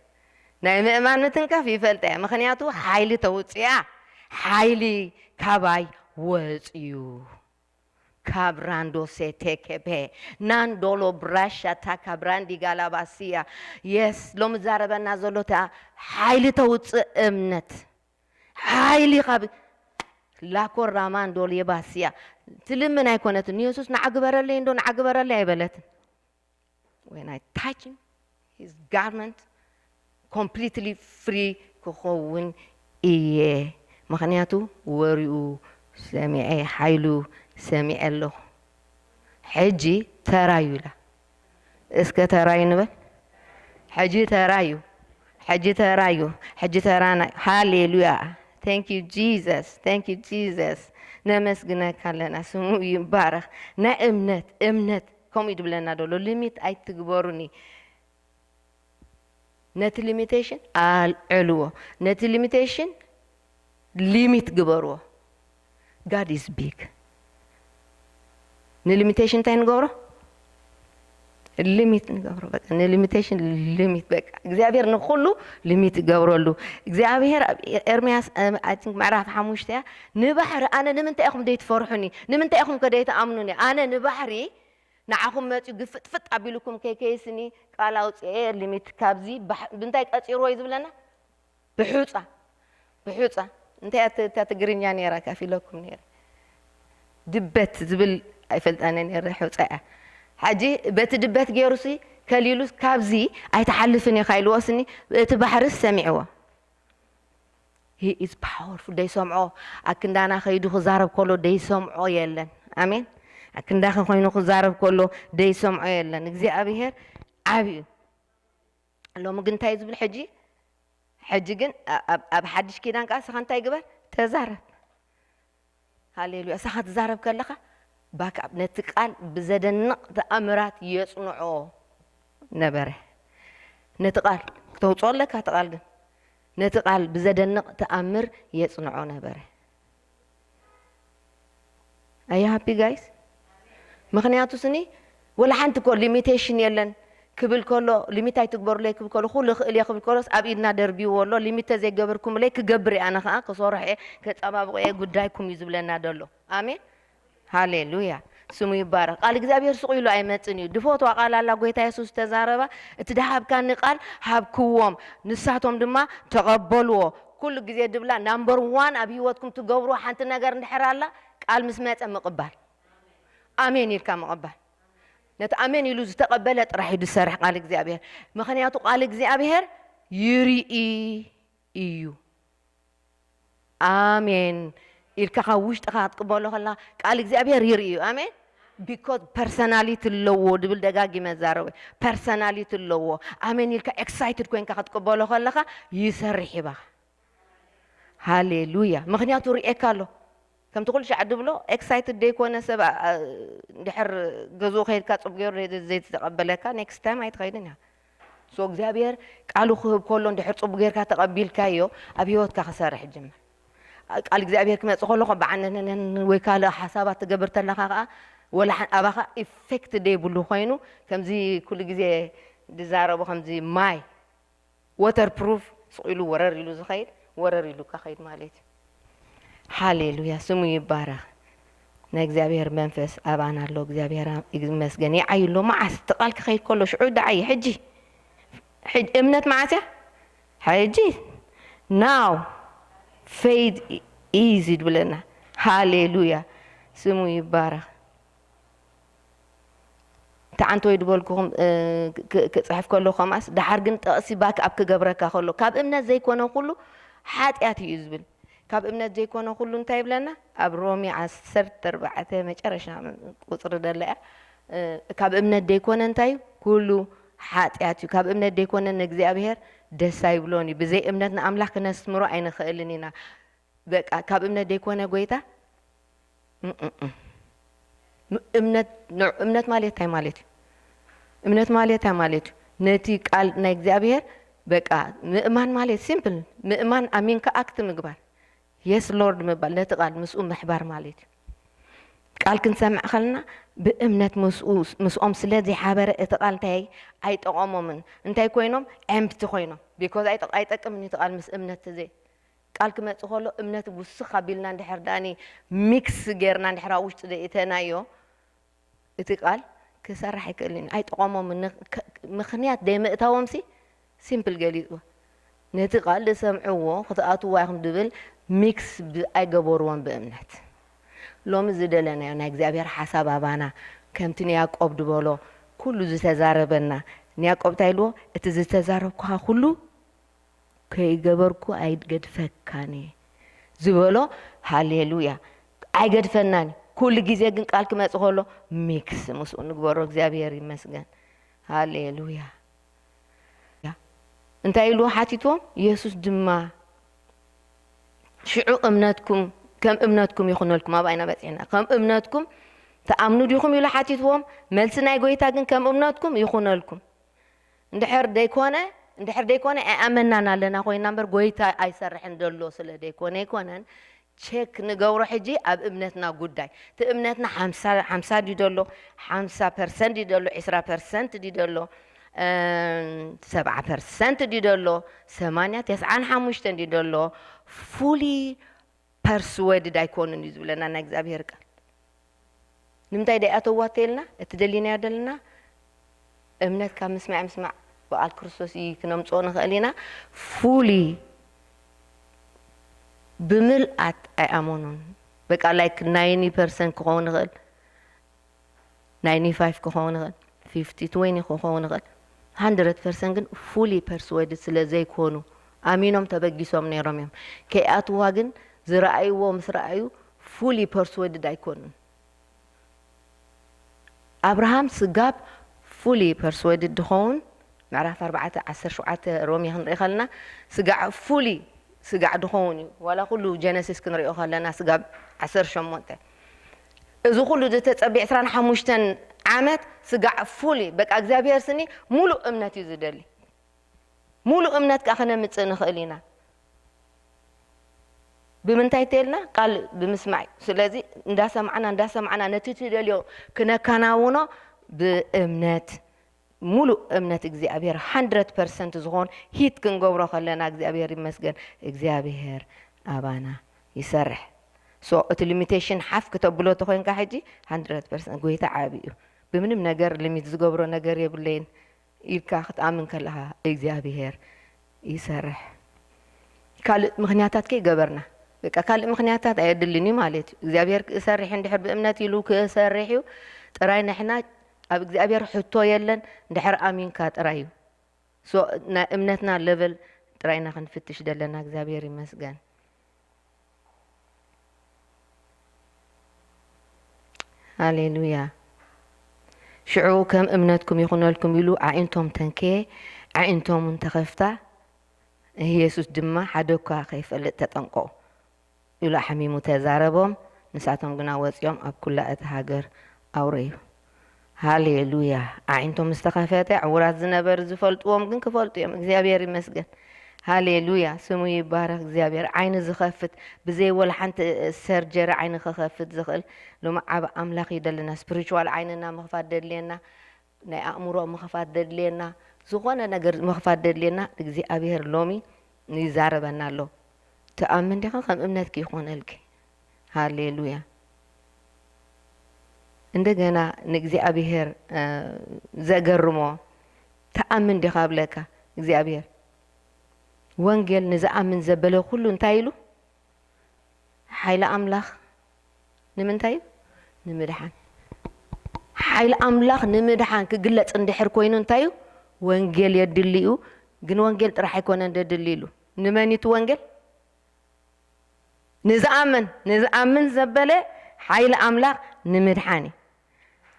ናይ ምእማን ምትንካፍ ይፈልጣ እያ። ምኽንያቱ ሓይሊ ተውፅያ፣ ሓይሊ ካባይ ወፅዩ። ካብ ራንዶ ሴቴኬፔ፣ ናንዶሎ ብራሻ ታካ ብራንዲ ጋላባስያ። የስ፣ ሎሚ ዛረበና ዘሎ እታ ሓይሊ ተውፅእ እምነት። ሓይሊ ካብ ላኮራ ማንዶል የባስያ። ትልምን ኣይኮነትን። ንየሱስ ንዓ ግበረለይ እንዶ፣ ንዓ ግበረለይ ኣይበለትን። When I touch him, his garment, completely free ክኸውን እየ። ምኽንያቱ ወሪኡ ሰሚዐ፣ ሓይሉ ሰሚዐ ኣለኹ። ሕጂ ተራዩ ኢላ። እስከ ተራዩ ንበል። ሕጂ ተራዩ፣ ሕጂ ተራዩ፣ ሕጂ ተራና። ሃሌሉያ። Thank you Jesus, thank you Jesus። ነመስግነካ ኣለና፣ ስሙ ይባረኽ። ናይ እምነት፣ እምነት ከምኡ እዩ ድብለና ደሎ። ሊሚት ኣይትግበሩኒ። ነቲ ሊሚቴሽን ኣልዕልዎ። ነቲ ሊሚቴሽን ሊሚት ግበርዎ። God is big። ንሊሚቴሽን እንታይ ንገብሮ? ሊሚት ንገብሮ በቃ ንሊሚቴሽን ሊሚት በቃ እግዚኣብሔር ንኩሉ ሊሚት ይገብረሉ። እግዚኣብሔር ኣብ ኤርምያስ ምዕራፍ ሓሙሽተ እያ ንባሕሪ ኣነ ንምንታይ ኢኹም ደይትፈርሑኒ? ንምንታይ ኢኹም ከደይትኣምኑኒ? ኣነ ንባሕሪ ንዓኹም መፅዩ ግፍጥፍጥ ኣቢልኩም ከይከይስኒ ቃል ኣውፅኤ ሊሚት ካብዚ ብምንታይ ቀፂርዎ እዩ ዝብለና? ብሑፃ ብሑፃ እንታይ እያ እታ ትግርኛ ነይራ ካፊለኩም ነይረ ድበት ዝብል ኣይፈልጣነ ነይረ። ሑፃ እያ። ሕጂ በቲ ድበት ገይሩሲ ከሊሉስ ካብዚ ኣይትሓልፍን ኢኻ ኢልዎስኒ እቲ ባሕርስ ሰሚዕዎ። He is powerful ደይሰምዖ ኣክንዳና ከይዱ ክዛረብ ከሎ ደይሰምዖ የለን። ኣሜን። ኣክንዳኺ ኮይኑ ክዛረብ ከሎ ደይሰምዖ የለን። እግዚኣብሔር ዓብዩ። ሎሚ ግን እንታይ ዝብል ሕጂ ሕጂ ግን ኣብ ሓድሽ ኪዳን ከዓ ስኻ እንታይ ግበር ተዛረብ። ሃሌሉያ። ስኻ ትዛረብ ከለኻ ባክኣፕ ነቲ ቃል ብዘደንቕ ተኣምራት የጽንዖ ነበረ። ነቲ ቃል ክተውፅኦ ኣለካ እቲ ቃል ግን ነቲ ቃል ብዘደንቕ ተኣምር የጽንዖ ነበረ። ኣያ ሃፒ ጋይስ ምክንያቱ ስኒ ወላ ሓንቲ ኮ ሊሚቴሽን የለን ክብል ከሎ ሊሚት ኣይትግበሩለይ ክብል ከሎ ኩሉ ክእል እየ ክብል ከሎስ ኣብ ኢድና ደርቢዎ ኣሎ። ሊሚት ተዘይገበርኩምለይ ክገብር እየ ኣነ ከዓ ክሰርሕ እየ ከፀባብቆ እየ ጉዳይኩም እዩ ዝብለና ደሎ። ኣሜን ሃሌሉያ ስሙ ይባረክ። ቃል እግዚኣብሔር ስቕ ኢሉ ኣይመፅን እዩ። ድፈትዋ ቃል ኣላ ጎይታ የሱስ ዝተዛረባ እቲ ድሃብካኒ ቃል ሃብክዎም ንሳቶም ድማ ተቐበልዎ። ኩሉ ግዜ ድብላ ናምበር ዋን ኣብ ህይወትኩም ትገብርዎ ሓንቲ ነገር እንድሕር ኣላ ቃል ምስ መፀ ምቕባል ኣሜን ኢልካ ምቕባል። ነቲ ኣሜን ኢሉ ዝተቐበለ ጥራሕ እዩ ዝሰርሕ ቃል እግዚኣብሔር። ምኽንያቱ ቃል እግዚኣብሔር ይርኢ እዩ። ኣሜን ኢልካ ካብ ውሽጥኻ ክትቅበሎ ከላ ቃል እግዚኣብሔር ይርኢ እዩ። ኣሜን because personality ኣለዎ ድብል ደጋጊመ ዛረበ። Personality ኣለዎ። ኣሜን ኢልካ excited ኮይንካ ክትቅበሎ ከለኻ ይሰርሕ ይባኻ። ሃሌሉያ ምኽንያቱ ርእየካ ኣሎ። ከምቲ ኩሉ ሻዕ ድብሎ excited ደይኮነ ሰብ ድሕር ገዝኡ ከይድካ ፅቡቅ ገይሩ ዘይተቀበለካ next time ኣይትኸይድን እያ። So እግዚኣብሔር ቃሉ ክህብ ከሎ እንድሕር ፅቡቅ ጌርካ ተቀቢልካዮ ኣብ ህይወትካ ክሰርሕ ይጅምር። ቃል እግዚኣብሔር ክመፅእ ከሎ በዓነነን ወይ ካልእ ሓሳባት ትገብር ተለካ ከዓ ወላ ኣባካ effect ደይብሉ ኮይኑ ከምዚ ኩሉ ግዜ ዝዛረቡ ከምዚ ማይ water proof ስቕ ኢሉ ወረር ኢሉ ዝኸይድ ወረር ኢሉ ከኸይድ ማለት እዩ። ሃሌሉያ ስሙ ይባረኽ። ናይ እግዚኣብሔር መንፈስ ኣባና ኣሎ። እግዚኣብሔር ይመስገን። ይዓይ ኣሎ መዓስ እቲ ቃል ክኸይድ ከሎ ሽዑ ደዓይ ሕጂ እምነት መዓስ እያ? ሕጂ now faith is ይድብለና። ሃሌሉያ ስሙ ይባረኽ። ተዓንተወይ ድበልኩኹም ክፅሕፍ ከሎ ከምኣስ ደሓር ግን ጠቕሲ ባክ ኣብ ክገብረካ ከሎ ካብ እምነት ዘይኮነ ኩሉ ሓጢኣት እዩ ዝብል። ካብ እምነት ዘይኮነ ኩሉ እንታይ ይብለና? ኣብ ሮሚ ዓሰርተ ኣርባዕተ መጨረሻ ቁፅሪ ደላ እያ። ካብ እምነት ዘይኮነ እንታይ እዩ? ኩሉ ሓጢኣት እዩ። ካብ እምነት ዘይኮነ ንእግዚኣብሔር ደስ ኣይብሎን እዩ። ብዘይ እምነት ንኣምላኽ ክነስምሮ ኣይንኽእልን ኢና። በቃ ካብ እምነት ዘይኮነ ጎይታ እምነት እምነት ማለት እንታይ ማለት እዩ? እምነት ማለት እንታይ ማለት እዩ? ነቲ ቃል ናይ እግዚኣብሔር በቃ ምእማን ማለት ሲምፕል ምእማን ኣሚንካ ኣክት ምግባር የስ ሎርድ ምባል ነቲ ቃል ምስኡ ምሕባር ማለት እዩ። ቃል ክንሰምዕ ከለና ብእምነት ምስኦም ስለ ዘይሓበረ እቲ ቃል እንታይ ኣይጠቐሞምን እንታይ ኮይኖም empty ኮይኖም because ኣይጠቅምን እቲ ቃል ምስ እምነት ተዘይ ቃል ክመፅእ ከሎ እምነት ውስኽ ኣቢልና እንድሕር ዳኒ ሚክስ ጌርና እንድሕር ኣብ ውሽጢ ደኢተናዮ እቲ ቃል ክሰርሕ ኣይክእልን እዩ። ኣይጠቐሞምን። ምኽንያት ደይምእታዎም ሲ ሲምፕል ገሊፅዎ ነቲ ቃል ዝሰምዕዎ ክትኣትዋ ኢኹም ድብል ሚክስ ኣይገበርዎን ብእምነት። ሎሚ ዝደለናዮ ናይ እግዚኣብሔር ሓሳብ ኣባና ከምቲ ንያቆብ ድበሎ ኩሉ ዝተዛረበና ንያቆብ እንታይ ኢልዎ እቲ ዝተዛረብኩኻ ኩሉ ከይገበርኩ ኣይገድፈካን እየ ዝበሎ። ሃሌሉያ። ኣይገድፈናን እዩ። ኩሉ ግዜ ግን ቃል ክመጽእ ከሎ ሚክስ ምስኡ ንግበሮ። እግዚኣብሔር ይመስገን። ሃሌሉያ። እንታይ ኢሉ ሓቲትዎም? የሱስ ድማ ሽዑ እምነትኩም ከም እምነትኩም ይኹነልኩም። ኣብኣ ኢና በጺሕና። ከም እምነትኩም ትኣምኑ ዲኹም ኢሉ ሓቲትዎም። መልሲ ናይ ጎይታ ግን ከም እምነትኩም ይኹነልኩም። እንድሕር ደይኮነ እንድሕር ደይኮነ ኣይኣመናን ኣለና ኮይና እምበር ጎይታ ኣይሰርሕን ዘሎ ስለ ደይኮነ ኣይኮነን። ቸክ ንገብሮ ሕጂ ኣብ እምነትና ጉዳይ። እቲ እምነትና ሓምሳ ድዩ ደሎ፣ ሓምሳ ፐርሰንት ድዩ ደሎ፣ ዕስራ ፐርሰንት ድዩ ደሎ፣ ሰብዓ ፐርሰንት ድዩ ደሎ፣ ሰማንያ፣ ተስዓን ሓሙሽተን ድዩ ደሎ፣ ፉሊ ፐርስወድድ ኣይኮኑን እዩ ዝብለና ናይ እግዚኣብሔር ቃል። ንምንታይ ደይኣተዋተ ኢልና እቲ ደሊናዮ ደለና እምነት ካብ ምስማዕ ምስማዕ ብቃል ክርስቶስ እዩ ክነምፅኦ ንኽእል ኢና። ፉሊ ብምልኣት ኣይኣመኑን። በቃ ላይክ ናይኒ ፐርሰንት ክኸውን ይኽእል፣ ናይኒ ፋይቭ ክኸውን ይኽእል፣ ፊፍቲ ትወኒ ክኸውን ይኽእል፣ ሃንድረድ ፐርሰንት ግን ፉሊ ፐርስወድድ ስለ ዘይኮኑ ኣሚኖም ተበጊሶም ነይሮም እዮም። ከይኣትዋ ግን ዝረኣይዎ ምስ ረኣዩ ፉሊ ፐርስወድድ ኣይኮኑን። ኣብርሃም ስጋብ ፉሊ ፐርስወድድ ድኸውን ምዕራፍ ኣርባዕተ ዓሰርተ ሸውዓተ ሮሜ ክንርኢ ከለና ስጋዕ ፉሊ ስጋዕ ድኸውን እዩ። ዋላ ኩሉ ጀነሲስ ክንሪኦ ከለና ስጋብ ዓሰርተ ሸሞንተ እዚ ኩሉ ዝተጸቢ ዕስራን ሓሙሽተን ዓመት ስጋዕ ፉሊ በቃ እግዚኣብሔር ስኒ ሙሉእ እምነት እዩ ዝደሊ። ሙሉእ እምነት ከኣ ክነምጽእ ንኽእል ኢና። ብምንታይ ተልና ቃል ብምስማዕ እዩ። ስለዚ እንዳሰማዕና እንዳሰማዕና ነቲ ትደልዮ ክነከናውኖ ብእምነት ሙሉእ እምነት እግዚኣብሔር ሃንድረድ ፐርሰንት ዝኾን ሂት ክንገብሮ ከለና እግዚኣብሔር ይመስገን እግዚኣብሔር ኣባና ይሰርሕ። ሶ እቲ ሊሚቴሽን ሓፍ ክተብሎ ተኮይንካ ሕጂ ሃንድረድ ፐርሰንት ጎይታ ዓቢ እዩ። ብምንም ነገር ሊሚት ዝገብሮ ነገር የብለይን ኢልካ ክትኣምን ከለኻ እግዚኣብሔር ይሰርሕ። ካልእ ምኽንያታት ከይገበርና በቃ ካልእ ምኽንያታት ኣየድልን እዩ ማለት እዩ። እግዚኣብሔር ክሰርሕ እንድሕር ብእምነት ኢሉ ክሰርሕ እዩ ጥራይ ንሕና ኣብ እግዚኣብሔር ሕቶ የለን እንድሕር ኣሚንካ ጥራይ እዩ። ሶ ናይ እምነትና ለቨል ጥራይና ክንፍትሽ ዘለና እግዚኣብሔር ይመስገን። ሃሌሉያ። ሽዑ ከም እምነትኩም ይኹነልኩም ኢሉ ኣዒንቶም ተንከየ፣ ኣዒንቶም እውን ተኸፍታ። ኢየሱስ ድማ ሓደ እኳ ከይፈልጥ ተጠንቀቑ ኢሉ ኣሕሚሙ ተዛረቦም። ንሳቶም ግና ወፂኦም ኣብ ኩላ እታ ሃገር ኣውረዩ። ሃሌሉያ። ኣዒንቶም ምስ ተኸፈተ ዕውራት ዝነበሩ ዝፈልጥዎም ግን ክፈልጡ እዮም። እግዚኣብሔር ይመስገን። ሃሌሉያ። ስሙ ይባረክ እግዚኣብሔር። ዓይኒ ዝኸፍት ብዘይ ወላ ሓንቲ ሰርጀሪ ዓይኒ ክኸፍት ዝኽእል ሎሚ ዓብ ኣምላኽ ይደልና። ስፕሪቹዋል ዓይንና ምኽፋት ደድልየና፣ ናይ ኣእምሮ ምኽፋት ደድልየና፣ ዝኾነ ነገር ምኽፋት ደድልየና እግዚኣብሔር ሎሚ ይዛረበና ኣሎ። ትኣምን ዲኻ? ከም እምነትኪ ይኾነልኪ። ሃሌሉያ። እንደገና ንእግዚኣብሔር ዘገርሞ ትኣምን ዲኻ ብለካ እግዚኣብሔር ወንጌል ንዝኣምን ዘበለ ኩሉ እንታይ ኢሉ ሓይሊ ኣምላኽ ንምንታይ እዩ ንምድሓን ሓይሊ ኣምላኽ ንምድሓን ክግለፅ እንድሕር ኮይኑ እንታይ እዩ ወንጌል የድሊ እዩ ግን ወንጌል ጥራሕ ኣይኮነን ደድሊ ኢሉ ንመን እዩ እቲ ወንጌል ንዝኣምን ንዝኣምን ዘበለ ሓይሊ ኣምላኽ ንምድሓን እዩ።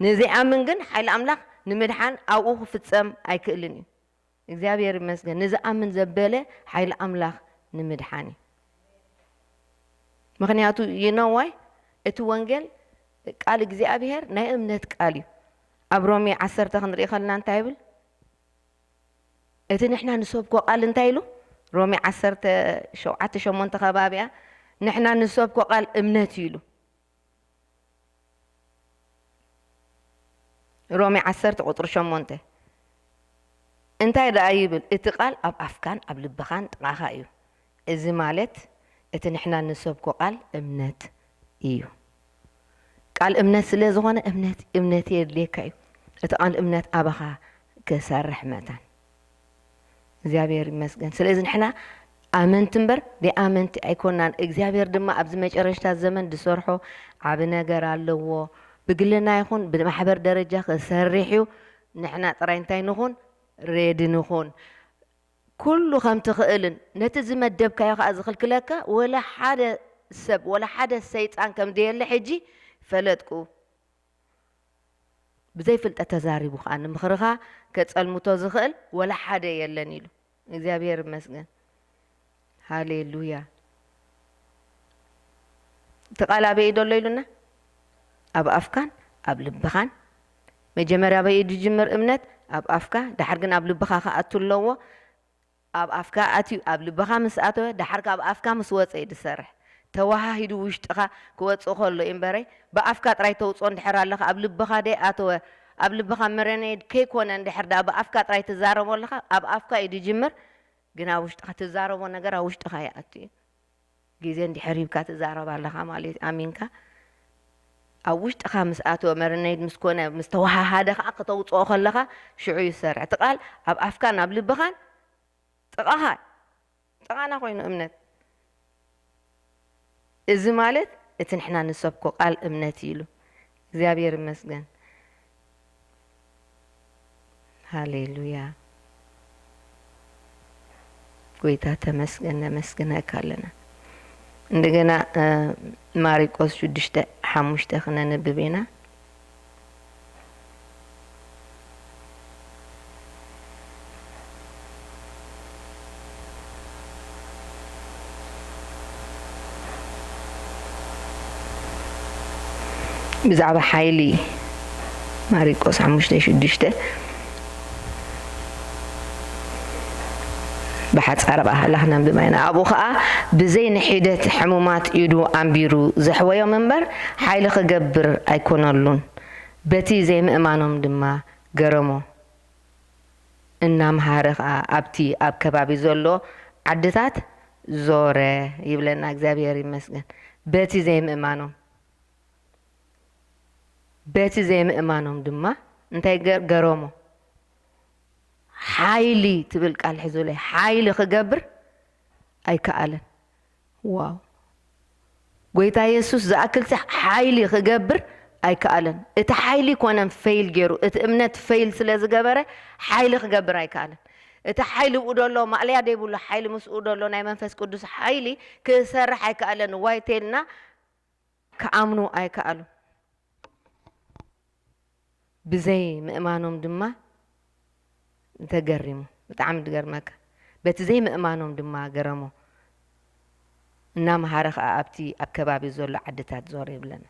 ንዘይኣምን ግን ሓይሊ ኣምላኽ ንምድሓን ኣብኡ ክፍጸም ኣይክእልን እዩ። እግዚኣብሔር ይመስገን። ንዝኣምን ዘበለ ሓይሊ ኣምላኽ ንምድሓን እዩ። ምኽንያቱ ይነዋይ እቲ ወንጌል ቃል እግዚኣብሔር ናይ እምነት ቃል እዩ። ኣብ ሮሜ ዓሰርተ ክንርኢ ከልና እንታይ ይብል? እቲ ንሕና ንሰብኮ ቃል እንታይ ኢሉ? ሮሜ ዓሰርተ ሸውዓተ ሸሞንተ ከባቢያ ንሕና ንሰብኮ ቃል እምነት እዩ ኢሉ። ሮሜ ዓሰርተ ቁፅሪ ሸሞንተ እንታይ ደኣ ይብል? እቲ ቃል ኣብ ኣፍካን ኣብ ልብኻን ጥቓኻ እዩ። እዚ ማለት እቲ ንሕና ንሰብኮ ቃል እምነት እዩ። ቃል እምነት ስለ ዝኾነ እምነት እምነት የድልየካ እዩ። እቲ ቃል እምነት ኣባኻ ክሰርሕ መታን እግዚኣብሔር ይመስገን። ስለዚ ንሕና ኣመንቲ እምበር ደይኣመንቲ ኣይኮናን። እግዚኣብሔር ድማ ኣብዚ መጨረሽታ ዘመን ዝሰርሖ ዓቢ ነገር ኣለዎ። ብግልና ይኹን ብማሕበር ደረጃ ክሰርሕ እዩ። ንሕና ጥራይ እንታይ ንኹን ሬዲ ንኹን። ኩሉ ከም ትኽእልን ነቲ ዝመደብካዮ ከኣ ዝኽልክለካ ወላ ሓደ ሰብ ወላ ሓደ ሰይጣን ከም ዘየለ ሕጂ ፈለጥኩ። ብዘይ ፍልጠት ተዛሪቡ ከኣ ንምኽርኻ ከጸልምቶ ዝኽእል ወላ ሓደ የለን ኢሉ። እግዚኣብሔር ይመስገን። ሃሌሉያ። እቲ ቃል ኣበይ እዩ ዘሎ ኢሉና? ኣብ ኣፍካን ኣብ ልብኻን። መጀመርያ ኣበይ እዩ ዝጅምር እምነት? ኣብ ኣፍካ፣ ድሓር ግን ኣብ ልብኻ ክኣቱ ኣለዎ። ኣብ ኣፍካ ኣትዩ ኣብ ልብኻ ምስ ኣተወ ድሓር ካብ ኣፍካ ምስ ወፀ እዩ ዝሰርሕ ተዋሃሂዱ ውሽጥኻ ክወፅእ ከሎ እዩ እምበረይ፣ ብኣፍካ ጥራይ ተውፅኦ እንድሕር ኣለኻ፣ ኣብ ልብኻ ደይ ኣተወ፣ ኣብ ልብኻ መረነይድ ከይኮነ እንድሕር ደኣ ብኣፍካ ጥራይ ትዛረቦ ኣለኻ፣ ኣብ ኣፍካ እዩ ዝጅምር፣ ግን ኣብ ውሽጥኻ ትዛረቦ ነገር ኣብ ውሽጥኻ ይኣቱ እዩ። ግዜ እንድሕር ሂብካ ትዛረብ ኣለኻ ማለት እዩ። ኣሚንካ ኣብ ውሽጥኻ ምስ ኣተወ፣ መረነይድ ምስ ኮነ፣ ምስ ተዋሃሃደ ከዓ ክተውፅኦ ከለኻ ሽዑ ይሰርሕ። እቲ ቃል ኣብ ኣፍካን ኣብ ልብኻን ጥቓኻ፣ ጥቓና ኮይኑ እምነት። እዚ ማለት እቲ ንሕና ንሰብኮ ቃል እምነት እዩ ኢሉ። እግዚኣብሔር ይመስገን። ሃሌሉያ። ጎይታ ተመስገን፣ ነመስግነካ ኣለና። እንደገና፣ እ፣ ማሪቆስ ሽዱሽተ ሓሙሽተ ክነንብብ ኢና። ብዛዕባ ሓይሊ ማሪቆስ ሓሙሽተ ሽዱሽተ ብሓጻር ብኣህላኽ ነንብባ ኢና። ኣብኡ ኸኣ ብዘይ ንሒደት ሕሙማት ኢዱ ኣንቢሩ ዘሕወዮም እምበር፣ ሓይሊ ክገብር ኣይኮነሉን። በቲ ዘይምእማኖም ድማ ገረሞ። እናምሃረ ኸኣ ኣብቲ ኣብ ከባቢ ዘሎ ዓድታት ዞረ ይብለና። እግዚኣብሔር ይመስገን። በቲ ዘይምእማኖም፣ በቲ ዘይምእማኖም ድማ እንታይ ገ-፣ ገረሞ? ሓይሊ ትብል ቃል ሕዙለይ። ሓይሊ ክገብር ኣይከኣለን። ዋው! ጎይታ የሱስ ዝኣክልሲ ሓይሊ ክገብር ኣይከኣለን። እቲ ሓይሊ ኮነን ፌይል ገይሩ፣ እቲ እምነት ፌይል ስለ ዝገበረ ሓይሊ ክገብር ኣይከኣለን። እቲ ሓይሊ ብኡ ደሎ፣ ማእለያ ደይብሉ ሓይሊ ምስኡ ደሎ፣ ናይ መንፈስ ቅዱስ ሓይሊ ክሰርሕ ኣይከኣለን። ዋይ ቴልና ክኣምኑ ኣይከኣሉ። ብዘይ ምእማኖም ድማ ተገሪሙ። ብጣዕሚ ድገርመካ። በቲ ዘይምእማኖም ድማ ገረሞ። እናመሃረ ኸኣ ኣብቲ ኣብ ከባቢ ዘሎ ዓድታት ዞር ይብለና።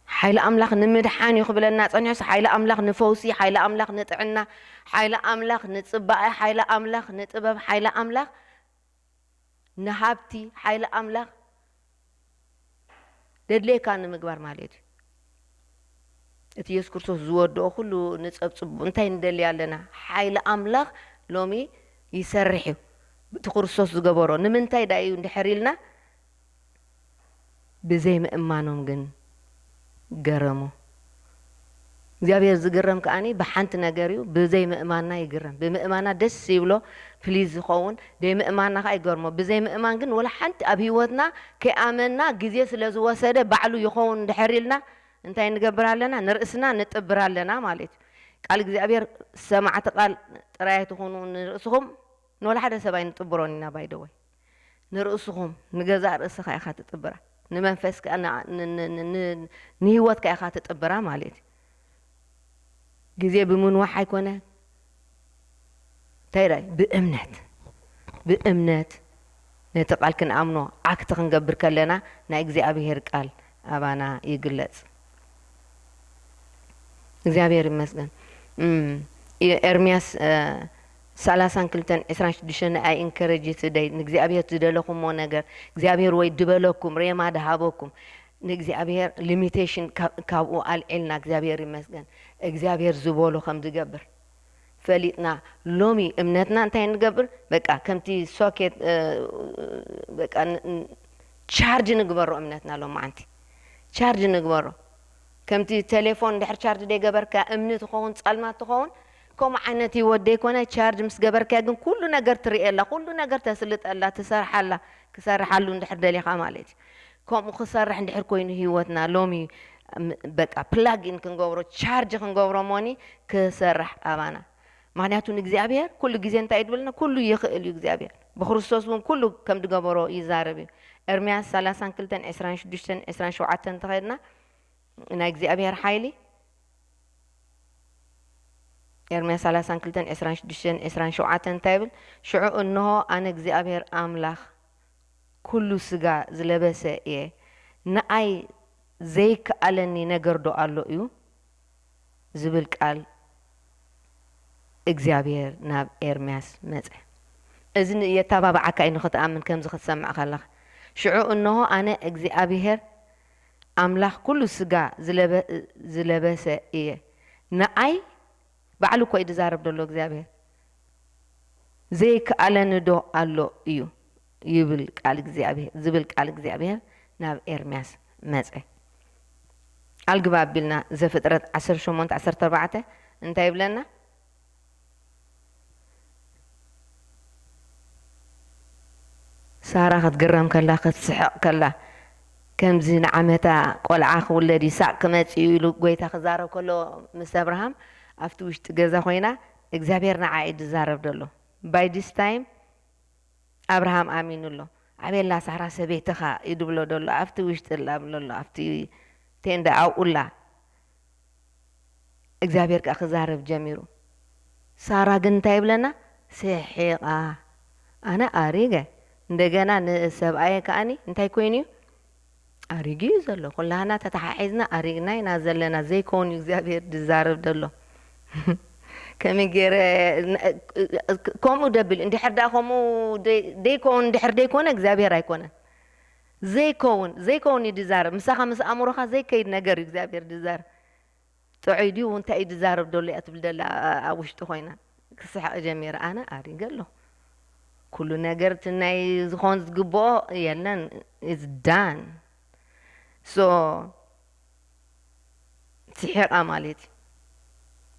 ሓይሊ ኣምላኽ ንምድሓን እዩ ክብለና ጸኒሑስ፣ ሓይሊ ኣምላኽ ንፈውሲ፣ ሓይሊ ኣምላኽ ንጥዕና፣ ሓይሊ ኣምላኽ ንጽባቐ፣ ሓይሊ ኣምላኽ ንጥበብ፣ ሓይሊ ኣምላኽ ንሃብቲ፣ ሓይሊ ኣምላኽ ደድልየካ ንምግባር ማለት እዩ። እቲ የሱስ ክርስቶስ ዝወድኦ ኩሉ ንጸብጽቡ። እንታይ ንደሊ ኣለና? ሓይሊ ኣምላኽ ሎሚ ይሰርሕ እዩ። እቲ ክርስቶስ ዝገበሮ። ንምንታይ ደኣ እዩ እንድሕር ኢልና፣ ብዘይ ምእማኖም ግን ገረሙ። እግዚኣብሔር ዝግረም ከኣኒ ብሓንቲ ነገር እዩ፣ ብዘይ ምእማንና ይግረም። ብምእማና ደስ ይብሎ፣ ፕሊዝ ዝኸውን፣ ደይ ምእማንና ከኣ ይገርሞ። ብዘይ ምእማን ግን ወላ ሓንቲ ኣብ ህይወትና ከይኣመንና ግዜ ስለ ዝወሰደ ባዕሉ ይኸውን እንድሕር ኢልና እንታይ ንገብር ኣለና? ንርእስና ንጥብር ኣለና ማለት እዩ። ቃል እግዚኣብሔር ሰማዕቲ ቃል ጥራይ ኣይትኹኑ፣ ንርእስኹም ንወላ ሓደ ሰብ ኣይንጥብሮን ኢና ባይደወይ። ንርእስኹም፣ ንገዛእ ርእስኻ ኢኻ ትጥብራ። ንመንፈስካ፣ ን-፣ ን-፣ ን-፣ ን-፣ ንህይወትካ ኢኻ ትጥብራ ማለት እዩ። ግዜ ብምንዋሕ ኣይኮነ። እንታይ ኢላ? ብእምነት። ብእምነት ነቲ ቃል ክንኣምኖ፣ ኣክት ክንገብር ከለና፣ ናይ እግዚኣብሔር ቃል ኣባና ይግለጽ። እግዚኣብሔር ይመስገን። እም፣ ኤ-፣ ኤርምያስ፣ እ፣ ሰላሳን ክልተን ዕስራን ሽዱሽተን፣ "I encourage you today፣ ንእግዚኣብሔር ዝደለኹሞ ነገር፣ እግዚኣብሔር ወይ ድበለኩም፣ ሬማ ድሃበኩም፣ ንእግዚኣብሔር ሊሚቴሽን ካብ-፣ ካብኡ ኣልዒልና፣ እግዚኣብሔር ይመስገን፣ እግዚኣብሔር ዝበሎ ከም ዝገብር ፈሊጥና፣ ሎሚ እምነትና እንታይ ንገብር? በቃ ከምቲ ሶኬት፣ እ፣ በቃ ን-፣ ን-፣ ቻርጅ ንግበሮ እምነትና ሎማዓንቲ። ቻርጅ ንግበሮ። ከምቲ ቴሌፎን እንድሕር ቻርጅ ደይገበርካ እምኒ ትኸውን፣ ጸልማት ትኸውን፣ ከምኡ ዓይነት ህይወት ደይኮነ፣ ቻርጅ ምስ ገበርካያ ግን ኩሉ ነገር ትርእየላ፣ ኩሉ ነገር ተስልጠላ፣ ትሰርሓላ፣ ክሰርሓሉ እንድሕር ደሊኻ ማለት እዩ። ከምኡ ክሰርሕ እንድሕር ኮይኑ ህይወትና ሎሚ፣ ም-፣ በቃ ፕላግ ኢን ክንገብሮ፣ ቻርጅ ክንገብሮ እሞኒ ክሰርሕ ኣባና። ምኽንያቱ ንእግዚኣብሔር ኩሉ ግዜ እንታይ እዩ ድብልና? ኩሉ ይኽእል እዩ እግዚኣብሔር። ብክርስቶስ እውን ኩሉ ከም ድገበሮ ይዛረብ እዩ። ኤርምያስ ሰላሳን ክልተን ዕስራን ሽዱሽተን ዕስራን ሸውዓተን እንተኸድና፣ ናይ እግዚኣብሔር ሓይሊ፣ ኤርምያስ ሰላሳን ክልተን ዕስራን ሽዱሽተን ዕስራን ሸውዓተን እንታይ ይብል? ሽዑ እንሆ ኣነ እግዚኣብሔር ኣምላኽ ኩሉ ስጋ ዝለበሰ እየ፣ ንኣይ ዘይከኣለኒ ነገር ዶ ኣሎ እዩ? ዝብል ቃል እግዚኣብሔር ናብ ኤርምያስ መጸ። እዚ ን-፣ የተባብዓካ እዩ ንኽትኣምን ከምዚ ክትሰምዕ ከለኻ። ሽዑ እንሆ ኣነ እግዚኣብሄር ኣምላኽ ኩሉ ስጋ ዝለበ-፣ ዝለበሰ እየ። ንኣይ ባዕሉ እኮ እዩ ዝዛረብ ዘሎ እግዚኣብሄር። ዘይከኣለኒ ዶ ኣሎ እዩ ይብል ቃል እግዚኣብሄር፣ ዝብል ቃል እግዚኣብሄር ናብ ኤርምያስ መጸ። ኣልግባ ኣቢልና ዘፍጥረት ዓሰርተ ሸሞንተ ዓሰርተ ኣርባዕተ እንታይ ይብለና? ሳራ ክትግረም ከላ፣ ክትስሕቕ ከላ፣ ከምዚ ንዓመታ ቆልዓ ክውለድ ይስሐቅ ክመጽእ እዩ ኢሉ ጎይታ ክዛረብ ከሎ ምስ ኣብርሃም ኣብቲ ውሽጢ ገዛ ኮይና እግዚኣብሔር ንዓ እዩ ዝዛረብ ዘሎ። By this time ኣብርሃም ኣሚኑ ኣሎ። ኣቤላ ሳራ ሰበይትኻ እዩ ድብሎ ዘሎ፣ ኣብቲ ውሽጢ ላ ብሎ ኣሎ፣ ኣብቲ ቴንዳ ኣብኡ ላ። እግዚኣብሔር ከኣ ክዛረብ ጀሚሩ። ሳራ ግን እንታይ ይብለና? ስሒቓ። ኣነ ኣሪገ። እንደገና ንሰብኣየ ከኣኒ እንታይ ኮይኑ እዩ? ኣሪጉ እዩ ዘሎ። ኩላህና ተተሓሒዝና ኣሪግና ኢና ዘለና። ዘይከውን እዩ እግዚኣብሔር ዝዛረብ ዘሎ። ከመይ ገይረ፣ ከምኡ ደብል፣ እንድሕር ደኣ ከምኡ ደይ-፣ ደይከውን፣ እንድሕር ደይኮነ እግዚኣብሔር ኣይኮነን። ዘይከውን፣ ዘይከውን እዩ ዝዛረብ። ምሳኻ ምስ ኣእምሮኻ ዘይከይድ ነገር እዩ እግዚኣብሔር ዝዛረብ። ጥዑይ ድዩ? እንታይ እዩ ዝዛረብ ዘሎ እያ ትብል ዘላ ኣብ ውሽጢ ኮይና። ክስሕቕ ጀሚረ። ኣነ ኣሪገ ኣለኹ። ኩሉ ነገር እቲ ናይ ዝኾን ዝግብኦ የለን። It's done። So፣ ስሒቓ ማለት እዩ።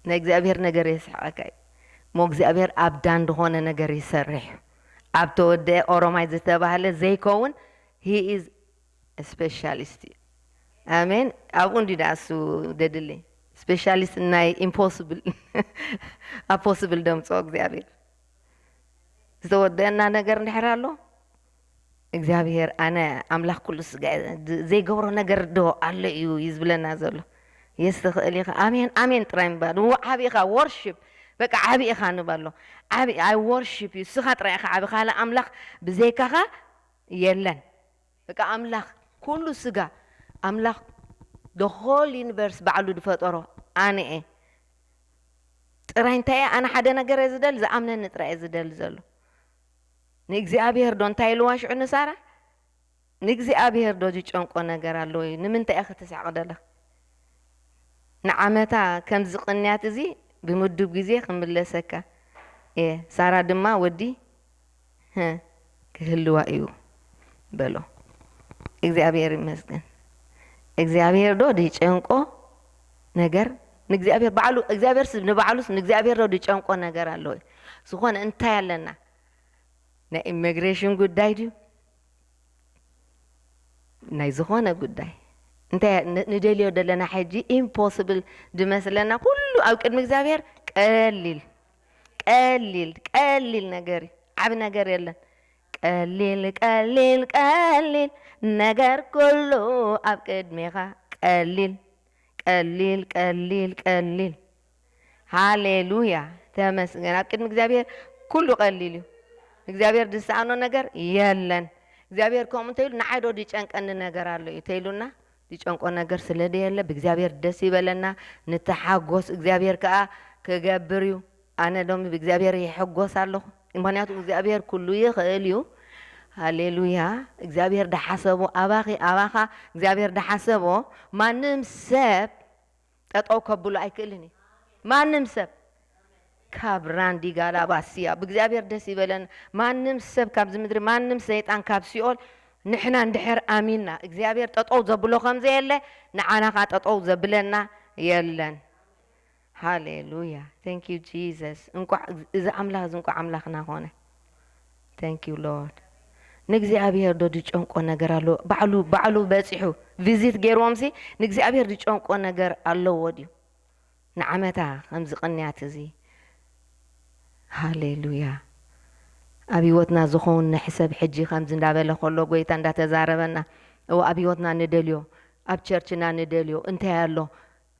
ናይ እግዚኣብሔር ነገር የስሕቐካ እዩ። እሞ እግዚኣብሔር ኣብ ዳን ዝኾነ ነገር ይሰርሕ እዩ። ኣብ ተወደአ ኦሮማይ ዝተባህለ ዘይከውን፣ he is a specialist እዩ። ኣሜን። ኣብኡ እንዲ ደኣ እሱ ደድሊ። ስፔሻሊስት ናይ ኢምፖስብል፣ ኣብ ፖስብል ደምፅኦ እግዚኣብሔር። ዝተወደአና ነገር እንድሕር ኣሎ፣ እግዚኣብሔር ኣነ ኣምላኽ ኩሉ ስጋ እየ፣ ዝ-፣ ዘይገብሮ ነገር ዶ ኣሎ እዩ እዩ ዝብለና ዘሎ። የስ ትኽእል ኢኻ። ኣሜን፣ ኣሜን ጥራይ ምባል። እዎ ዓቢ ኢኻ፣ ወርሺፕ። በቃ ዓቢ ኢኻ ንበሎ። ዓቢ፣ I worship you። እስኻ ጥራይ ኢኻ ዓቢ፣ ካልእ ኣምላኽ ብዘይካኻ የለን። በቃ ኣምላኽ ኩሉ ስጋ፣ ኣምላኽ the whole universe ባዕሉ ዝፈጠሮ ኣነ እየ። ጥራይ እንታይ እየ? ኣነ ሓደ ነገር እየ ዝደሊ፣ ዝኣምነኒ ጥራይ እየ ዝደሊ ዘሎ። ንእግዚኣብሔር ዶ እንታይ ኢልዋ ሽዑ ንሳራ? ንእግዚኣብሔር ዶ ዝጨንቆ ነገር ኣሎ ወይ? ንምንታይ ኢኺ ትስሕቂ ዘለኺ? ንዓመታ ከምዚ ቅንያት እዚ ብምዱብ ግዜ ክምለሰካ እየ። ሳራ ድማ ወዲ፣ ህ፣ ክህልዋ እዩ በሎ። እግዚኣብሔር ይመስገን። እግዚኣብሔር ዶ ዝጨንቆ ነገር? ንእግዚኣብሔር ባዕሉ፣ እግዚኣብሔር ስ-፣ ንባዕሉስ ንእግዚኣብሔር ዶ ዝጨንቆ ነገር ኣሎ ወይ? ዝኾነ እንታይ ኣለና? ናይ ኢሚግሬሽን ጉዳይ ድዩ? ናይ ዝኾነ ጉዳይ እንታይ ን-፣ ንደልዮ ዘለና ሕጂ ኢምፖስብል ዝመስለና ኩሉ ኣብ ቅድሚ እግዚኣብሔር ቀሊል፣ ቀሊል፣ ቀሊል ነገር እዩ። ዓቢ ነገር የለን። ቀሊል፣ ቀሊል፣ ቀሊል ነገር ኩሉ ኣብ ቅድሜኻ ቀሊል፣ ቀሊል፣ ቀሊል፣ ቀሊል። ሃሌሉያ፣ ተመስገን። ኣብ ቅድሚ እግዚኣብሔር ኩሉ ቀሊል እዩ። እግዚኣብሔር ዝሰኣኖ ነገር የለን። እግዚኣብሔር ከምኡ እንተኢሉ፣ ንዓይ ዶ ዝጨንቀኒ ነገር ኣሎ እዩ ተኢሉና? ዝጨንቆ ነገር ስለ ደየለ፣ ብእግዚኣብሔር ደስ ይበለና፣ ንተሓጎስ፣ እግዚኣብሔር ከኣ ክገብር እዩ። ኣነ ሎሚ ብእግዚኣብሔር ይሕጎስ ኣለኹ፣ ምኽንያቱ እግዚኣብሔር ኩሉ ይኽእል እዩ። ሃሌሉያ። እግዚኣብሔር ደሓሰቦ ኣባኺ፣ ኣባኻ እግዚኣብሔር ደሓሰቦ፣ ማንም ሰብ ጠጠው ከብሎ ኣይክእልን እዩ። ማንም ሰብ ካብ ራንዲ ጋላ ባስያ ብእግዚኣብሔር ደስ ይበለን። ማንም ሰብ ካብዚ ምድሪ፣ ማንም ሰይጣን ካብ ሲኦል፣ ንሕና እንድሕር ኣሚንና እግዚኣብሔር ጠጠው ዘብሎ ከም ዘየለ፣ ንዓና ኸዓ ጠጠው ዘብለና የለን። ሃሌሉያ። Thank you Jesus። እንቋዕ እዚ ኣምላኽ፣ እዚ እንቋዕ ኣምላኽና ኾነ። Thank you Lord። ንእግዚኣብሔር ዶ ዝጨንቆ ነገር ኣሎ? ባዕሉ፣ ባዕሉ በጺሑ ቪዚት ገይርዎም ሲ ንእግዚኣብሔር ዝጨንቆ ነገር ኣለዎ ድዩ? ንዓመታ ከምዚ ቅንያት እዚ። ሃሌሉያ። ኣብ ህይወትና ዝኸውን ንሕሰብ። ሕጂ ከምዚ እንዳበለ ከሎ ጎይታ እንዳተዛረበና፣ እዎ ኣብ ህይወትና ንደልዮ፣ ኣብ ቸርችና ንደልዮ እንታይ ኣሎ?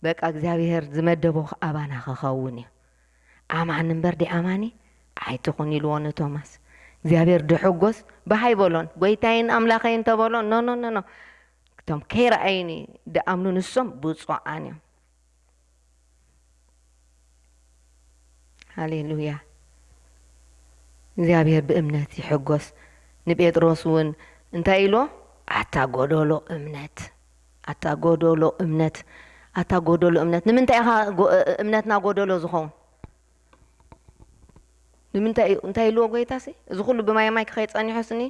በቃ እግዚኣብሔር ዝመደቦ ኣባና ክኸውን እዩ። ኣማኒ እምበር ደይ ኣማኒ ኣይትኹን ኢልዎ ንቶማስ። እግዚኣብሔር ድሕጎስ ብሃይ በሎን፣ ጎይታይን ኣምላኸይን ተበሎ፣ ኖ፣ ኖ፣ ኖ፣ ኖ። እቶም ከይረኣዩኒ ድኣምኑ ንሶም ብፁዓን እዮም። ሃሌሉያ። እግዚኣብሔር ብእምነት ይሕጎስ። ንጴጥሮስ እውን እንታይ ኢልዎ? ኣታ ጎደሎ እምነት፣ ኣታ ጎደሎ እምነት፣ ኣታ ጎደሎ እምነት። ንምንታይ ኢኻ ጎ- እምነትና ጎደሎ ዝኸውን? ንምንታይ እዩ እንታይ ኢልዎ ጎይታሲ? እዚ ኩሉ ብማይ ማይ ክኸይድ ጸኒሑ ስኒ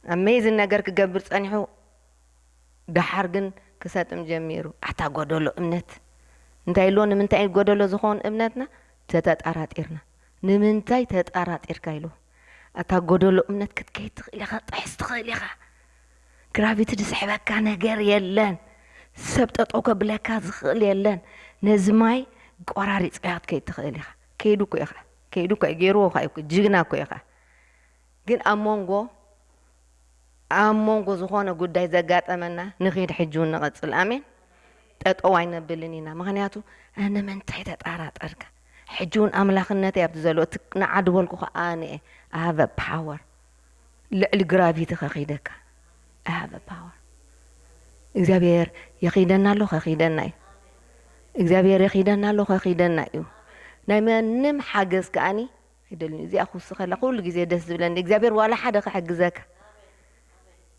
ኣሜዚን ነገር ክገብር ጸኒሑ፣ ደሓር ግን ክሰጥም ጀሚሩ። ኣታ ጎደሎ እምነት እንታይ ኢልዎ? ንምንታይ እዩ ጎደሎ ዝኸውን እምነትና? ተተጣራጢርና። ንምንታይ ተጣራጢርካ ኢልዎ? ኣታ ጎደሎ እምነት ክትከይድ ትኽእል ኢኻ፣ ጥሕስ ትኽእል ኢኻ። ግራቪቲ ዝስሕበካ ነገር የለን። ሰብ ጠጠው ከብለካ ዝኽእል የለን። ነዚ ማይ ቆራሪፅካ ክትከይድ ትኽእል ኢኻ። ከይዱ እኮ ኢኻ፣ ከይዱ እኮ እዩ፣ ገይርዎ እኮ እዩ፣ ጅግና እኮ ኢኻ። ግን ኣብ መንጎ ኣብ መንጎ ዝኾነ ጉዳይ ዘጋጠመና ንኺድ ሕጂ እውን ንቐጽል። ኣሜን። ጠጠው ኣይነብልን ኢና። ምኽንያቱ ንምንታይ ተጣራጠርካ? ሕጂ እውን ኣምላኽነተይ ኣብቲ ዘሎ እቲ ንዓ ድበልኩ ከዓ ኣነ እየ። I have a power። ልዕሊ ግራቪቲ ከኺደካ። I have a power። እግዚኣብሔር የኺደና ኣሎ፣ ከኺደና እዩ። እግዚኣብሔር የኺደና ኣሎ፣ ከኺደና እዩ። ናይ ማንም ሓገዝ ከኣኒ ኣይደልን። እዚኣ ክውስኸላ ኩሉ ግዜ ደስ ዝብለኒ እግዚኣብሔር ዋላ ሓደ ክሕግዘካ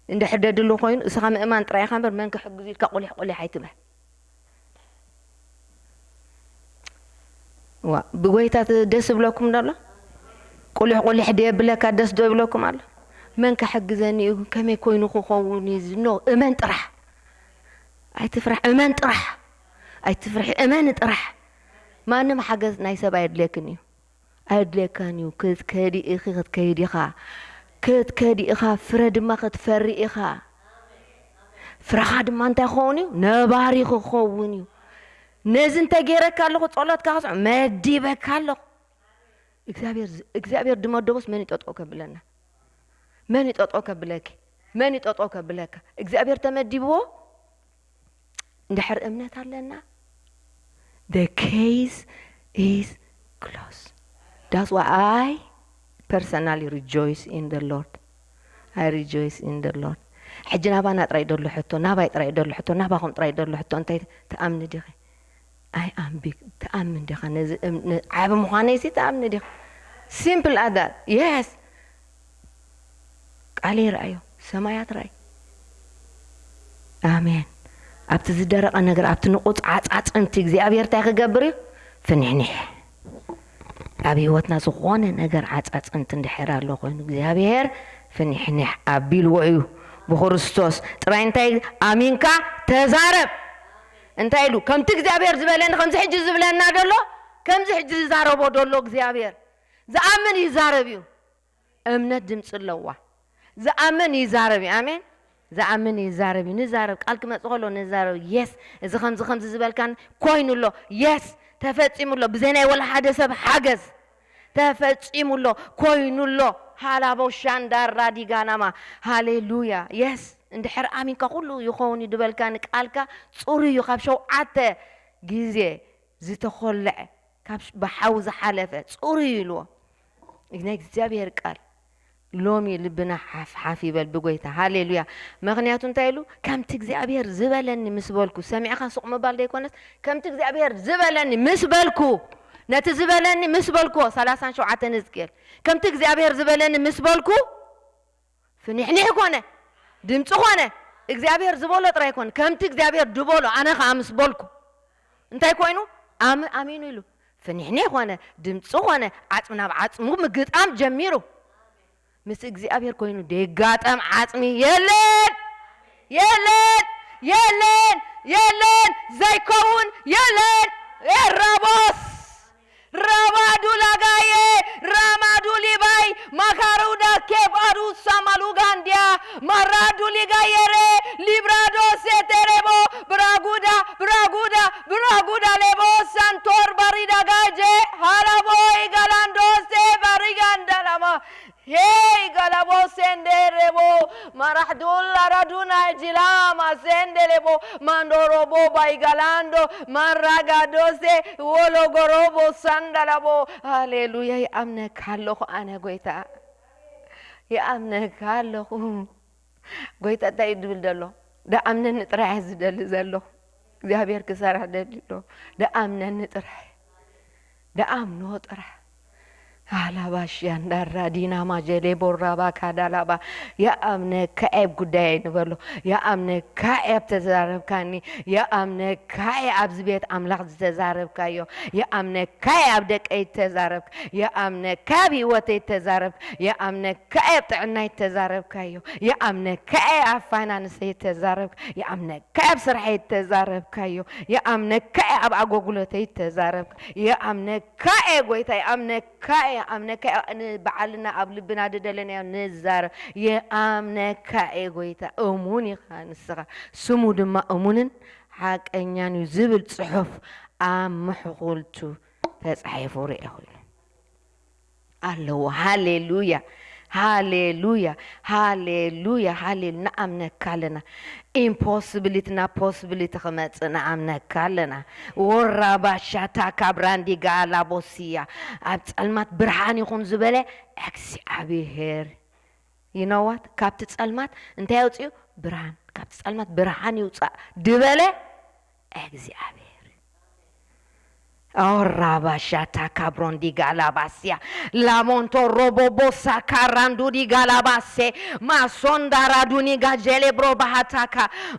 እንድሕር ደድሉ ኮይኑ እስኻ ምእማን ጥራይ ኢኻ እምበር መን ክሕግዝ ኢልካ ቁሊሕ ቁሊሕ ኣይትበል። ዋ ብጎይታ ት- ደስ ይብለኩም ዶ ኣሎ? ቁሊሕ ቁሊሕ ዶ የብለካ ደስ ዶ ይብለኩም ኣሎ? መን ክሕግዘኒ እዩ? ከመይ ኮይኑ ክኸውን እዩ? ኖ እመን ጥራሕ። ኣይትፍራሕ እመን ጥራሕ። ኣይትፍርሒ እመን ጥራሕ። ማንም ሓገዝ ናይ ሰብ ኣየድልየክን እዩ። ኣየድልየካን እዩ። ክትከዲ ኢኺ ክትከይድ ኢኻ። ክትከዲ ኢኻ ፍረ ድማ ክትፈሪ ኢኻ። ፍረኻ ድማ እንታይ ክኸውን እዩ? ነባሪ ክኸውን እዩ። ነዚ እንተገይረካ ኣለኹ ጸሎትካ ክስዑ መዲበካ ኣለኹ። እግዚኣብሔር ዝ- እግዚኣብሔር ድመደቦስ መን ይጠጥኦ ከብለና? መን ይጠጥኦ ከብለኪ? መን ይጠጥኦ ከብለካ? እግዚኣብሔር ተመዲብዎ እንድሕር እምነት ኣለና the case is closed. That's why I personally rejoice in the Lord. I rejoice in the Lord. ሕጂ ናባና ጥራይ ደሎ ሕቶ፣ ናባይ ጥራይ ደሎ ሕቶ፣ ናባኹም ጥራይ ደሎ ሕቶ እንታይ ትኣምኒ ዲኺ? ኣይ ኣምቢ ትኣምን ዲኻ? ነዚ እም- ን- ዓቢ ምዃነይሲ ትኣምኒ ዲኻ? Simple as that. Yes. ቃለይ ረኣዮ፣ ሰማያት ረኣይ። ኣሜን። ኣብቲ ዝደረቐ ነገር ኣብቲ ንቑፅ ዓፃፅምቲ እግዚኣብሔር እንታይ ክገብር እዩ? ፍኒሕኒሕ። ኣብ ህይወትና ዝኾነ ነገር ዓፃፅምቲ እንድሕር ኣሎ ኮይኑ እግዚኣብሔር ፍኒሕኒሕ ኣቢልዎ እዩ። ብክርስቶስ ጥራይ እንታይ ኣሚንካ ተዛረብ። እንታይ ኢሉ? ከምቲ እግዚኣብሔር ዝበለኒ ከምዚ ሕጂ ዝብለና ደሎ ከምዚ ሕጂ ዝዛረቦ ደሎ እግዚኣብሔር ዝኣምን ይዛረብ እዩ። እምነት ድምፂ ኣለዋ። ዝኣምን ይዛረብ እዩ። ኣሜን። ዝኣምን ይዛረብ እዩ። ንዛረብ ቃል ክመፅ ከሎ ንዛረብ። የስ እዚ ከምዚ ከምዚ ዝበልካን ኮይኑ ኣሎ። የስ ተፈፂሙ ኣሎ። ብዘይ ናይ ወላ ሓደ ሰብ ሓገዝ ተፈፂሙ ኣሎ። ኮይኑ ኣሎ። ሃላቦ ሻንዳራ ዲጋናማ ሃሌሉያ። የስ እንድሕር ኣሚንካ ኩሉ ይኸውን እዩ ድበልካኒ ቃልካ ፅሩ እዩ። ካብ ሸውዓተ ግዜ ዝተኾልዐ ካብ ሽ- ብሓዊ ዝሓለፈ ፅሩይ ኢልዎ ናይ እግዚኣብሔር ቃል። ሎሚ ልብና ሓፍ ሓፍ ይበል ብጎይታ። ሃሌሉያ። ምክንያቱ እንታይ ኢሉ? ከምቲ እግዚኣብሔር ዝበለኒ ምስ በልኩ። ሰሚዕኻ ሱቕ ምባል ዘይኮነስ ከምቲ እግዚኣብሔር ዝበለኒ ምስ በልኩ። ነቲ ዝበለኒ ምስ በልኩ። ሰላሳን ሸውዓተን ሕዝቅኤል። ከምቲ እግዚኣብሔር ዝበለኒ ምስ በልኩ ፍኒሕኒሕ ኮነ፣ ድምፂ ኮነ፣ እግዚኣብሔር ዝበሎ ጥራይ ኮነ። ከምቲ እግዚኣብሔር ድበሎ ኣነ ከዓ ምስ በልኩ እንታይ ኮይኑ? ኣም ኣሚኑ ኢሉ ፍኒሕኒሕ ኮነ፣ ድምፂ ኮነ፣ ዓፅሚ ናብ ዓፅሙ ምግጣም ጀሚሩ። ምስ እግዚኣብሔር ኮይኑ ደጋጠም ዓፅሚ የለን፣ የለን፣ የለን፣ የለን፣ ዘይከውን የለን። ኤራቦስ ራባዱ ላጋዬ ራማዱ ሊባይ ማካሩዳ ኬባዱ ሳማሉጋንዲያ ማራዱ ሊጋየሬ ሊብራዶ ሴቴሬቦ ብራጉዳ ብራጉዳ ብራጉዳ ሌቦ ሳንቶር ባሪዳ ጋጄ ሃላቦይ ጋላንዶሴ ባሪጋንዳላማ ሄይ ጋላቦ ሴንዴ ሬቦ ማራሕዱላ ራዱና ጅላማ ሴንዴ ሌቦ ማንዶሮቦ ባይጋላንዶ ማራጋዶሴ ወሎጎሮቦ ሳንዳላቦ። ሃሌሉያ። ይኣምነካ ኣለኹ ኣነ ጎይታ፣ ይኣምነካ ኣለኹ። ጎይታ እንታይ እዩ ድብል ዘሎ? ደኣምነኒ ጥራይ እየ ዝደሊ ዘለኹ። እግዚኣብሔር ክሰርሕ ደሊ ኣሎ። ደኣምነኒ ጥራይ፣ ደኣምኖ ጥራሕ። ኣላባሽያ እንዳራ ዲናማ ጀሌ ቦራባ ካዳላባ። የኣምነካ እየ ኣብ ጉዳየይ ንበሎ። የኣምነካ እየ ኣብ ተዛረብካኒ። የኣምነካ እየ ኣብዚ ቤት ኣምላኽ ዝተዛረብካዮ። የኣምነካ እየ ኣብ ደቀይ ተዛረብካ። የኣምነካ እየ ኣብ ህይወተይ ተዛረብካ። የኣምነካ እየ ኣብ ጥዕናይ ተዛረብካዮ። የኣምነካ እየ ኣብ ፋይናንሰይ ተዛረብካ። የኣምነካ እየ ኣብ ስርሐይ ተዛረብካዮ። የኣምነካ እየ ኣብ ኣገልግሎተይ ተዛረብካ። የኣምነካ እየ ጎይታ፣ የኣምነካ እየ፣ የኣምነካ እየ። ንባዕልና ኣብ ልብና ዝደለናዮ ንዛረብ። የኣምነካ እየ ጎይታ፣ እሙን ኢኻ ንስኻ። ስሙ ድማ እሙንን ሓቀኛን እዩ ዝብል ጽሑፍ ኣብ ምሕኹልቱ ተጻሒፉ ርኤኹ ኢሉ ኣለዎ። ሃሌሉያ፣ ሃሌሉያ፣ ሃሌሉያ፣ ሃሌሉ-፣ ንኣምነካ ኣለና። ኢምፖስብሊቲ ናብ ፖስብሊቲ ክመጽእ ንኣምነካ ኣለና። ወራባሻታ ካብራንዲ ጋላቦስያ። ኣብ ጸልማት ብርሃን ይኹን ዝበለ እግዚኣብሔር። You know what? ካብቲ ጸልማት እንታይ ኣውጽኡ? ብርሃን። ካብቲ ጸልማት ብርሃን ይውጻእ ድበለ እግዚኣብሔር። ኦራባሻታ ካብሮን ዲጋላባስያ ላሞንቶ ሮቦቦ ሳካራንዱ ዲጋላባሴ ማሶንዳራዱኒ ጋጀሌ ብሮ ባሃታካ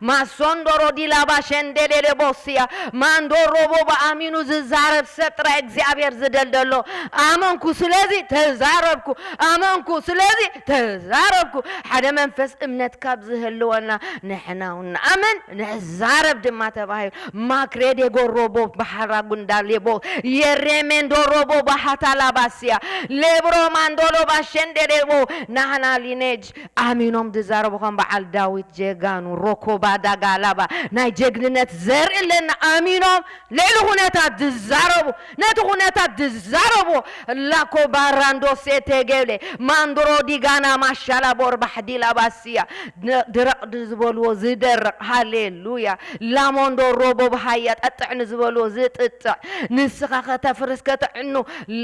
ማሶንዶሮ ዲላባሸንዴሌሌቦስያ ማንዶ ሮቦ ብኣሚኑ ዝዛረብ ሰብ ጥራይ እግዚኣብሔር ዝደልደሎ ኣመንኩ። ስለዚ ተዛረብኩ። ኣመንኩ። ስለዚ ተዛረብኩ። ሓደ መንፈስ እምነት ካብ ዝህልወና ንሕና እውን ንኣምን ንዛረብ ድማ ተባሂሉ። ማክሬዴ ጎሮቦ ባሓራ ጉንዳሌቦ የሬሜንዶ ሮቦ ባሃታ ላባስያ ሌብሮ ማንዶሎ ባሸንዴዴቦ ናህና ሊኔጅ ኣሚኖም ዝዛረቡ ከም በዓል ዳዊት ጀጋኑ ሮኮባ ዳጋላባ ናይ ጀግንነት ዘርኢ ኣለና። ኣሚኖም ልዕሊ ኩነታት ዝዛረቡ ነቲ ኩነታት ዝዛረቡ ላኮ ባራንዶ ሴቴጌብሌ ማንድሮ ዲጋና ማሻላ ቦርባሕ ዲላባስያ ድረቕ ዝበልዎ ዝደርቕ ሃሌሉያ ላሞንዶ ሮቦ ብሃያ ጠጥዕ ንዝበልዎ ዝጥጥዕ ንስኻ ከተፍርስ ከተዕኑ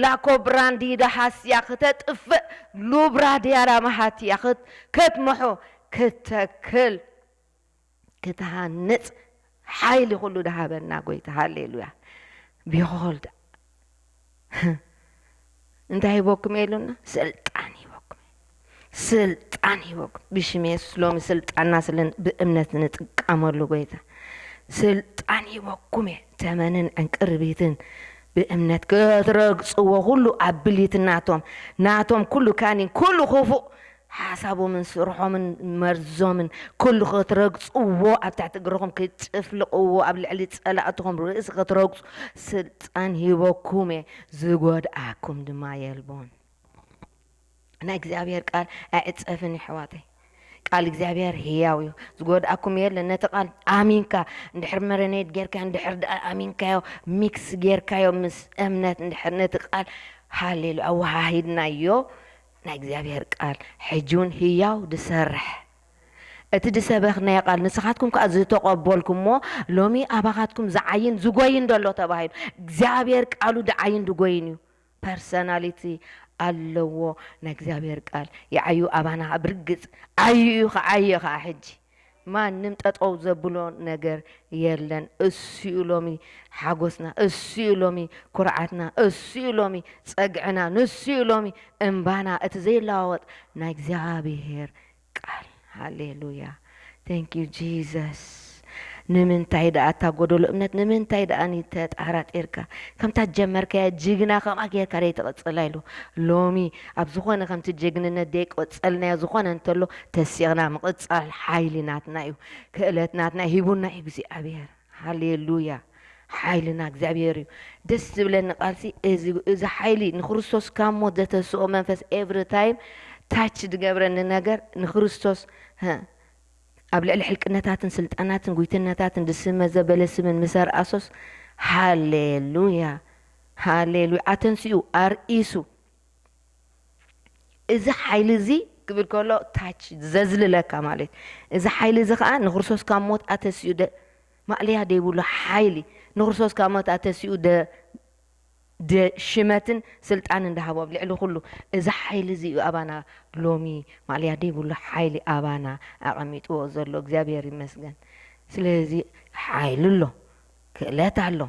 ላኮ ብራንዲ ደሃስያ ክተጥፍእ ሉብራ ድያላ መሃትያ ክትምሑ ክተክል ክትሃንጽ ሓይሊ ኩሉ ድሃበና ጎይታ ሃሌሉያ። ቢሆልድ እንታይ ሂበኩም እየ ኢሉና? ስልጣን ሂበኩም እየ። ስልጣን ሂበኩም። ብሽም የሱስ ሎሚ ስልጣንና ስለ ብእምነት ንጥቀመሉ ጎይታ ስልጣን ሂበኩም እየ። ተመንን ዕንቅርቢትን ብእምነት ክትረግጽዎ ኩሉ ኣብሊት ናቶም ናቶም ኩሉ ካኒን ኩሉ ክፉእ ሓሳቦምን ስርሖምን መርዞምን ኩሉ ክትረግጽዎ ኣብ ትሕቲ እግርኹም ክትጭፍልቕዎ ኣብ ልዕሊ ጸላእትኹም ርእሲ ክትረግጹ ስልጣን ሂበኩም እየ። ዝጎድኣኩም ድማ የልቦን። ናይ እግዚኣብሔር ቃል ኣይዕጸፍን የሕዋተይ። ቃል እግዚኣብሔር ህያው እዩ። ዝጎድኣኩም የለን። ነቲ ቃል ኣሚንካ እንድሕር መረኔት ጌርካ እንድሕር ደኣ ኣሚንካዮ ሚክስ ጌርካዮ ምስ እምነት እንድሕር ነቲ ቃል ሃሌሉ ኣወሃሂድናዮ ናይ እግዚኣብሔር ቃል ሕጂ እውን ህያው ድሰርሕ እቲ ድሰበኽናዮ ቃል ንስኻትኩም ከዓ ዝተቐበልኩሞ ሎሚ ኣባኻትኩም ዝዓይን ዝጎይን ደሎ ተባሂሉ እግዚኣብሔር ቃሉ ድዓይን ድጎይን እዩ። ፐርሰናሊቲ ኣለዎ ናይ እግዚኣብሔር ቃል ይዓዩ ኣባና ብርግፅ ዓዩ እዩ። ከዓየ ከዓ ሕጂ ማንም ጠጠው ዘብሎ ነገር የለን። እሱ እዩ ሎሚ ሓጎስና፣ እሱ እዩ ሎሚ ኩርዓትና፣ እሱ እዩ ሎሚ ጸግዕና፣ ንሱ እዩ ሎሚ እምባና። እቲ ዘይለዋወጥ ናይ እግዚኣብሔር ቃል። ሃሌሉያ። Thank you Jesus። ንምንታይ ደኣ እታ ጎደሎ እምነት ንምንታይ ደኣ ተጠራጢርካ? ከምታ ጀመርካያ ጅግና ከምኣ ጌርካ ደይ ትቕጽላ ኢሉ ሎሚ ኣብ ዝኾነ ከምቲ ጀግንነት ደይ ቆጸልናዮ ዝኾነ እንተሎ ተሲቕና ምቕጻል ሓይሊ ናትና እዩ። ክእለት ናትና ሂቡና እዩ እግዚኣብሔር። ሃሌሉያ። ሓይልና እግዚኣብሔር እዩ። ደስ ዝብለኒ ቃልሲ እዚ ሓይሊ ንክርስቶስ ካብ ሞት ዘተስኦ መንፈስ ኤቭሪ ታይም ታች ዝገብረኒ ነገር ንክርስቶስ ኣብ ልዕሊ ሕልቅነታትን ስልጣናትን ጉይትነታትን ዝስመ ዘበለ ስምን ምሰርኣሶስ ሃሌሉያ ሃሌሉያ ኣተንሲኡ ኣርኢሱ እዚ ሓይሊ እዚ ክብል ከሎ ታች ዘዝልለካ ማለት እዚ ሓይሊ እዚ ከዓ ንክርስቶስ ካብ ሞት ኣተሲኡ ማእለያ ደይብሉ ሓይሊ ንክርስቶስ ካብ ሞት ኣተሲኡ ሽመትን ስልጣንን ዝሃቦ ኣብ ልዕሊ ኩሉ እዚ ሓይሊ እዚ እዩ ኣባና ሎሚ ማእለያ ደይብሉ ሓይሊ ኣባና ኣቐሚጥዎ ዘሎ እግዚኣብሔር ይመስገን። ስለዚ ሓይሊ ኣሎ፣ ክእለት ኣሎ፣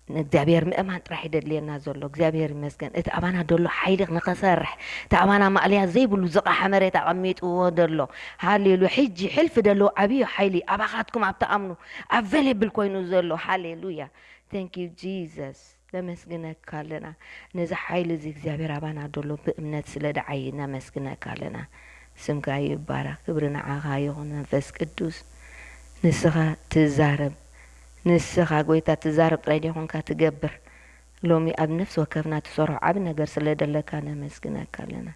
ንእግዚኣብሔር ምእማን ጥራሕ ይደድልየና ዘሎ። እግዚኣብሔር ይመስገን። እቲ ኣባና ደሎ ሓይሊ ንኸሰርሕ፣ እቲ ኣባና ማእለያ ዘይብሉ ዝቐሓ መሬት ኣቐሚጥዎ ደሎ። ሃሌሉያ። ሕጂ ሕልፊ ደሎ ዓብዩ ሓይሊ ኣባኻትኩም ኣብ ትኣምኑ ኣቬሌብል ኮይኑ ዘሎ። ሃሌሉያ። Thank you Jesus። ነመስግነካ ኣለና። ነዚ ሓይሊ እዚ እግዚኣብሔር ኣባና ደሎ ብእምነት ስለ ደዓይ ነመስግነካ ኣለና። ስምካ ይባረኽ። ክብሪ ንዓኻ ይኹን መንፈስ ቅዱስ። ንስኻ ትዛረብ። ንስኻ ጎይታ ትዛረብ ጥራይ ዘይኮንካ ትገብር። ሎሚ ኣብ ነፍሲ ወከፍና ትሰርሖ ዓቢ ነገር ስለ ደለካ ነመስግነካ ኣለና።